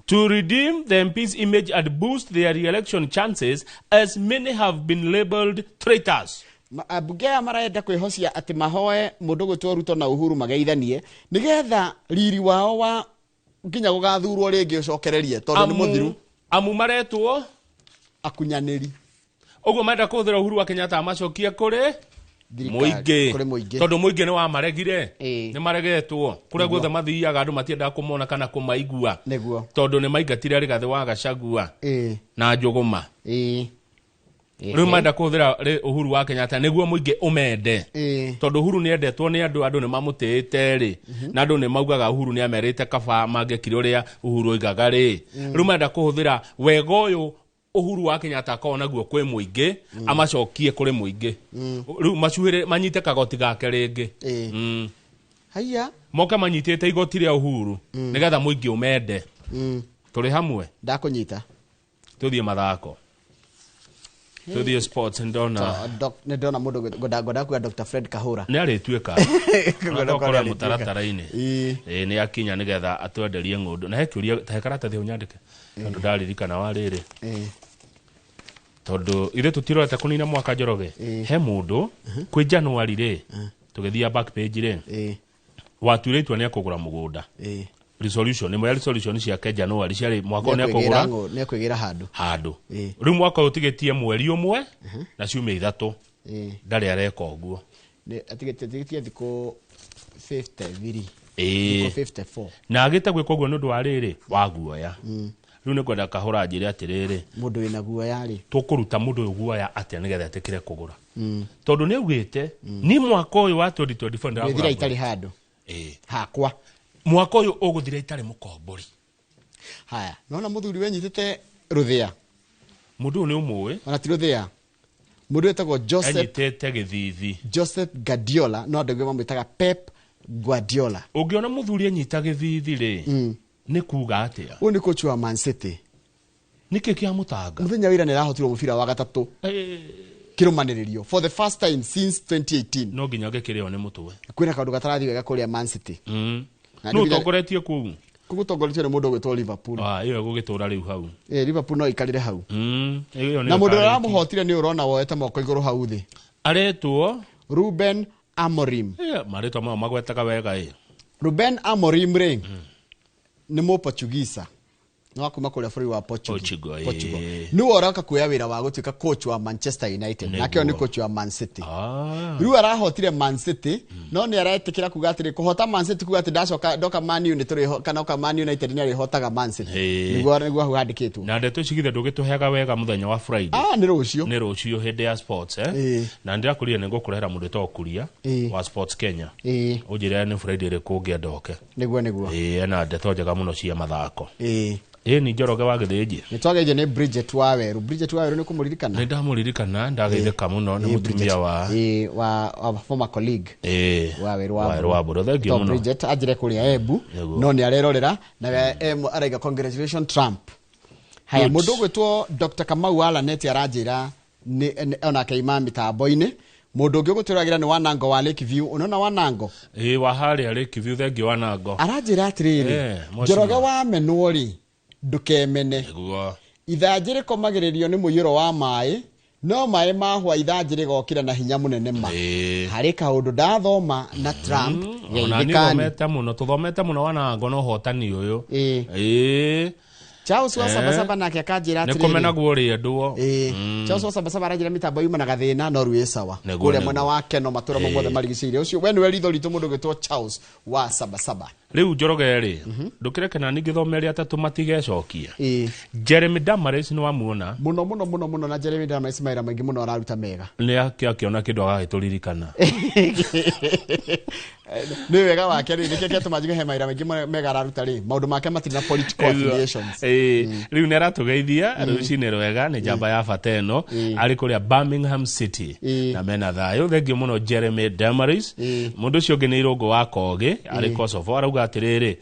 Speaker 1: To redeem the MP's image and boost their re-election chances, as many have been labeled traitors.
Speaker 2: Ambunge aya marenda kwĩhocia atĩ mahoe mũndũ gwĩtwo Ruto na Uhuru mageithanie nĩgetha riri wao wa nginya gũgathurwo rĩngĩ ũcokererie, tondũ nĩ mũthiru.
Speaker 1: Amu maretwo
Speaker 2: akunyanĩri.
Speaker 1: Ũguo marenda kũhũthĩra Uhuru wa Kenyatta amacokie kũrĩ mũingĩ,
Speaker 2: kũrĩ mũingĩ,
Speaker 1: tondũ mũingĩ nĩ wamaregire, nĩ maregetwo kũrĩa guothe mathiaga, andũ matiendaga kũmona kana kũmaigua, tondũ nĩ maingatire Rigathĩ wa Gachagua na Njũgũma. Rĩu marenda kũhũthĩra Uhuru wa Kenyatta nĩguo mũingĩ ũmende, tondũ Uhuru nĩ endetwo nĩ andũ, andũ nĩ mamũtĩĩte rĩ, na andũ nĩ maugaga Uhuru nĩ amerite kaba mangĩkire ũrĩa Uhuru oigaga rĩ. Rĩu marenda kũhũthĩra wega ũyũ Uhuru wa Kenyatta akorwo naguo kwĩ mũingĩ, amacokie kũrĩ mũingĩ. Rĩu macuhĩre, manyite kagoti gake rĩngĩ.
Speaker 2: Haiya,
Speaker 1: moke manyitĩte igoti rĩa Uhuru nĩgetha mũingĩ ũmende. Tũrĩ hamwe?
Speaker 2: Ndakũnyita.
Speaker 1: Tũthiĩ mathako, tũthiĩ sports. Ndona
Speaker 2: nĩ ndona mũndũ ngwenda kuga Dr. Fred Kahura
Speaker 1: nĩ arĩtuĩka onakorwo mũtaratara-inĩ nĩ akinya nĩgetha atwenderie ng'ũndũ. Na he kĩũria, ta he karatathi hau nyandĩke, tondũ ndaririkana wa rĩrĩ, tondũ ithuĩ tũtirorete kũnina mwaka Njoroge. He mũndũ kwĩ January rĩ, tũgĩthiĩ back page rĩ, watuire itua nĩ ekũgũra mũgũnda. Resolution ĩmwe ya resolution ciake January ciarĩ mwaka ũyũ nĩ ekũgũra,
Speaker 2: nĩ ekwĩgĩra handũ
Speaker 1: handũ. Rĩu mwaka ũyũ ũtigĩtie mweri ũmwe na ciumia 3, ndarĩ areka ũguo.
Speaker 2: Atigĩtie thikũ 53, thikũ 54.
Speaker 1: Na agĩte gwĩka ũguo nĩ ũndũ wa rĩrĩ, wa guoya. Rĩu nĩ ngwenda Kahũra njĩre atĩrĩrĩ,
Speaker 2: mũndũ wĩna guoya rĩ,
Speaker 1: tũkũruta mũndũ ũyũ guoya atĩa nĩgetha etĩkĩre kũgũra? Tondũ nĩ augĩte ni mwaka ũyũ wa 2024
Speaker 2: ndĩrathira itarĩ handũ hakwa,
Speaker 1: mwaka ũyũ ũgũthira itarĩ mũkombori.
Speaker 2: Haya, nona mũthuri wenyitĩte rũthĩa.
Speaker 1: Mũndũ ũyũ nĩ ũmũĩ?
Speaker 2: Ona ti rũthĩa, mũndũ wĩtagwo Joseph,
Speaker 1: enyitĩte gĩthithi,
Speaker 2: Joseph Guardiola, no andũ aingĩ mamwĩtaga Pep Guardiola.
Speaker 1: Ũngĩona mũthuri anyita gĩthithi rĩ, nĩ kuga atĩa?
Speaker 2: Ũyũ nĩ coach wa Man City.
Speaker 1: Nĩkĩ kĩamũtanga?
Speaker 2: Mũthenya wa ira nĩ arahotirwo mũbira wa gatatũ kĩrũmanĩrĩrio for the first time since 2018.
Speaker 1: No nginya ngĩkĩrĩo nĩ mũtwe.
Speaker 2: Kwĩna kaũndũ gatarathiĩ wega kũrĩa Man City.
Speaker 1: Nũ ũtongoretie kũu?
Speaker 2: Kũu gũtongoretio nĩ mũndũ ũgwĩtwo Liverpool.
Speaker 1: Ĩyo ĩgũgĩtũra rĩu hau.
Speaker 2: Liverpool no ikarĩre hau. Na mũndũ ũrĩa ũramũhotire nĩ ũrona woete moko igũrũ hau thĩ.
Speaker 1: Aretwo
Speaker 2: Ruben Amorim.
Speaker 1: Marĩtwa mao magwetaga wega ĩ.
Speaker 2: Ruben Amorim rĩ, nĩ Mũportugisa, nĩ wa kuma kũrĩa bũrũri wa Portugal. Nĩwe ũroka kuoya wĩra wa gũtuĩka coach wa Manchester United. Nake ũyũ nĩ coach wa Man City. Rĩu arahotire Man City, no nĩ aretĩkĩra kuga atĩrĩ, kũhota Man City kuga atĩ ndacoka ndoka Man U nĩ tũrĩho, kana oka Man United nĩ arĩhotaga Man City. Nĩguo hau handĩkĩtwo.
Speaker 1: Na ndeto ici githĩ ndũgĩtũheaga wega mũthenya wa Friday.
Speaker 2: Nĩ rũciũ.
Speaker 1: Nĩ rũciũ hĩndĩ ya sports, Na ndĩrakũria nĩ ngũkũrehera mũndũ wĩtagwo Kuria wa Sports Kenya. Ũnjĩre nĩ Friday ĩrĩkũ ũngĩenda oke.
Speaker 2: Nĩguo.
Speaker 1: Ena ndeto njega mũno cia mathako. Nĩ Njoroge wa Gĩthĩnji.
Speaker 2: Nĩ twageithio nĩ Bridget Waweru. Bridget Waweru nĩ kũmũririkana?
Speaker 1: Nĩ ndamũririkana, ndageithĩka mũno, nĩ mũtumia wa
Speaker 2: wa former colleague. Waweru wa
Speaker 1: Waweru wa Mburu. Thank you mũno.
Speaker 2: Bridget anjire kũrĩa Embu, no nĩ arerorera na araiga congratulations Trump. Haya, mũndũ ũgwĩtwo Dr. Kamau wa Lanet aranjĩra onake ima mĩtambo-inĩ. Mũndũ ũngĩ ũgũtũragĩra nĩ Wanango wa Lakeview. Unaona Wanango?
Speaker 1: Wa harĩa Lakeview, thank you Wanango.
Speaker 2: Aranjĩra atĩrĩrĩ, Njoroge wamenwo rĩ, ndũkemene. Ithanjĩ rĩkomagĩrĩrio nĩ mũiyũro wa maĩ, no maĩ mahwa ithanjĩ rĩgokĩra na hinya mũnene ma. Harĩ kaũndũ ndathoma na Trump.
Speaker 1: Ona niĩ thomete mũno, tũthomete mũno Wanango na ũhotani ũyũ.
Speaker 2: Charles wa Sabasaba nake akanjĩra atĩrĩrĩ,
Speaker 1: nĩ kũmenagwo rĩendwo.
Speaker 2: Charles wa Sabasaba aranjĩra mĩtambo yumanaga thĩna no rĩu ĩ sawa. Kũrĩa mwena wa Keno matũra mothe marigicĩirie. Ũcio we nĩwe ritho ritũ mũndũ ũgwĩtwo Charles wa Sabasaba.
Speaker 1: Rĩu Njoroge rĩ, ndũkĩreke na ningĩ thome arĩa atatũ matigecokie. Jeremy Damaris nĩ wamuona
Speaker 2: muno muno muno muno, na Jeremy Damaris mawĩra maingĩ mũno araruta mega.
Speaker 1: Nĩ akĩona kĩndũ agagĩtũririkana.
Speaker 2: Nĩ wega wake rĩ, nĩkĩo kĩatũma njuge he mawĩra maingĩ mega araruta rĩ, maũndũ make matirĩ na political affiliations.
Speaker 1: Rĩu nĩ aratũgeithia rũcinĩ rwega, nĩ njamba ya bata ĩno, arĩ kũrĩa Birmingham City na mena thayũ. Thengiũ mũno Jeremy Damaris. Mũndũ ũcio ũngĩ nĩ Irũngũ wa Kogĩ arĩ Kosovo, arauga atĩrĩrĩ,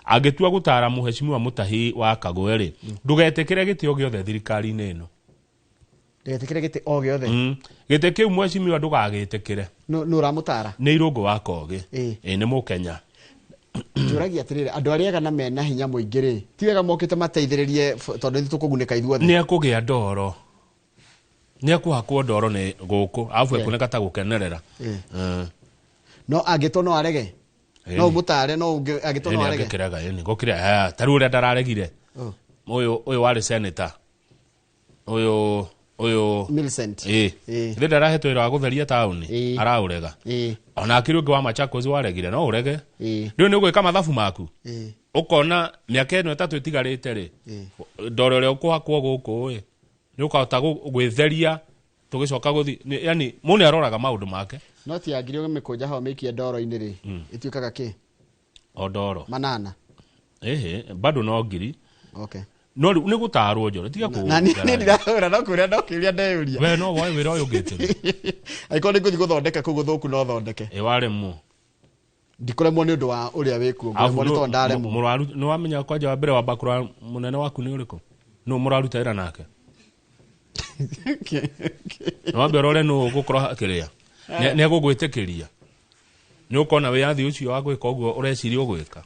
Speaker 1: angĩtua gũtara mũheshimiwa Mũtahi wa Kagwe rĩ, ndũgetĩkĩre gĩtĩ o gĩothe thirikari-inĩ ĩno.
Speaker 2: Ndũgetĩkĩre gĩtĩ o gĩothe.
Speaker 1: Gĩtĩ kĩu mheshimiwa ndũgagĩtĩkĩre.
Speaker 2: Nũ ũramũtara?
Speaker 1: Nĩ Irũngũ wa Kogĩ. Ĩ nĩ Mũkenya.
Speaker 2: Njũragia atĩrĩrĩ, andũ arĩa ega na mena hinya mũingĩ rĩ, ti wega mokĩte mateithĩrĩrie tondũ ithuĩ tũkũgunĩka ithuothe.
Speaker 1: Nĩ ekũgĩa ndoro. Nĩ ekũhakwo ndoro nĩ gũkũ, arabu ekuoneka ta gũkenerera.
Speaker 2: No angĩtwo no arege? No ũmũtare, no angĩtwo no arege?
Speaker 1: Angĩkĩrega, ĩni, gũkĩrega. Ta rĩu ũrĩa ndararegire. Ũyũ warĩ senator. Ũyũ
Speaker 2: Millicent.
Speaker 1: Ĩ ndarahetwo wĩra wa gũtheria taũni, araũrega. Ona akĩrĩ ũngĩ wa Machakos waregire, no ũrege. Rĩu nĩ ũgwĩka mathabu maku. Ũkona mĩaka ĩno ĩtatũ ĩtigarĩte rĩ, ndoro ĩrĩa ũkũhakwo gũkũ ĩ, nĩ ũkahota gwĩtheria tũgĩcoka gũthiĩ. Yani mũndũ nĩ aroraga maũndũ make.
Speaker 2: No ti angiri ũgĩmĩkũnja hau mĩikie ndoro-inĩ rĩ, ĩtuĩkaga kĩ?
Speaker 1: O ndoro.
Speaker 2: Manana.
Speaker 1: Ĩhĩ, bado no ngiri.
Speaker 2: Okay.
Speaker 1: No rĩu nĩ gũtarwo Njoroge, tiga kũ.
Speaker 2: Na niĩ ndirahũra, no kũrĩa no kĩũria ndeyũria.
Speaker 1: We no woe wĩra ũyũ ũngĩtĩra.
Speaker 2: Angĩkorwo nĩ ngũthiĩ gũthondeka kũu gũthũku no thondeke.
Speaker 1: Ĩ waremwo.
Speaker 2: Ndikũremwo nĩ ũndũ wa ũrĩa wĩkuo, ngũremwo nĩ tondũ ndaremwo.
Speaker 1: Mũrwaru, nĩ wamenya kwanja wa mbere wamba kũrora mũnene waku nĩ ũrĩkũ? Nũ mũraruta wĩra nake? Nĩ wambe ũrore nũ ũgũkorwo akĩrĩa. Nĩ egũgwĩtĩkĩria. Nĩ ũkona wĩyathi ũcio wa gwĩka ũguo ũreciria ũgwĩka.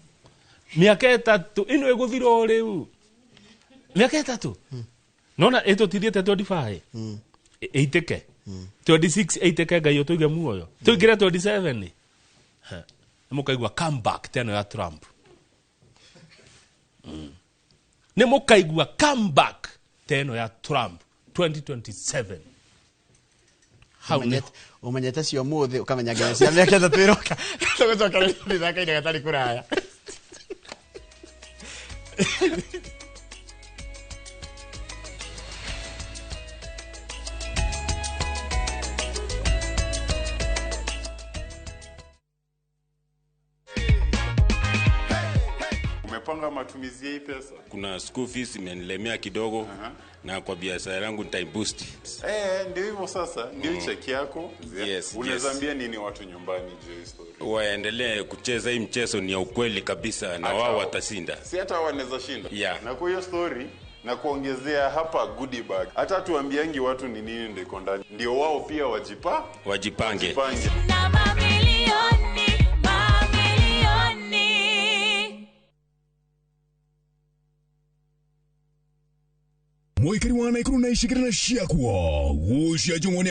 Speaker 1: Mĩaka ĩtatũ ĩno ĩgũthira o rĩu. Mĩaka ĩtatũ. Nona ĩtũtithiĩte 25. Ĩitĩke. 26 ĩitĩke Ngai ũtũige muoyo. Tũingĩre 27. Nĩ mũkaigua comeback teno ya Trump. Nĩ mũkaigua comeback teno ya Trump 2027. Hau nĩ
Speaker 2: ũmenyete cio mũthĩ ũkamenya nginya cia mĩaka ĩtatũ ĩroka. Tũgũcoka rĩngĩ thutha gatarĩ kũraya.
Speaker 14: Umepanga matumizi ya hii pesa?
Speaker 15: Kuna school fees imenilemea kidogo. Na kwa biashara yangu nitaiboost.
Speaker 14: Ndio hivyo sasa, ndio cheki yako.
Speaker 15: Yes.
Speaker 14: Unaweza ambia nini watu nyumbani juu ya story?
Speaker 15: Waendelee kucheza hii mchezo, ni ya ukweli kabisa na wao watashinda.
Speaker 14: Si hata wanaweza shinda.
Speaker 15: Yeah.
Speaker 14: Na kwa hiyo story na kuongezea hapa goodie bag. Hata tuambiangi watu ni nini ndio iko ndani. Ndio wao pia wajipange.
Speaker 16: Na mamilioni, mamilioni.
Speaker 17: Mwikari wa Nakuru na ishikirana ciakwa gucia njung'o.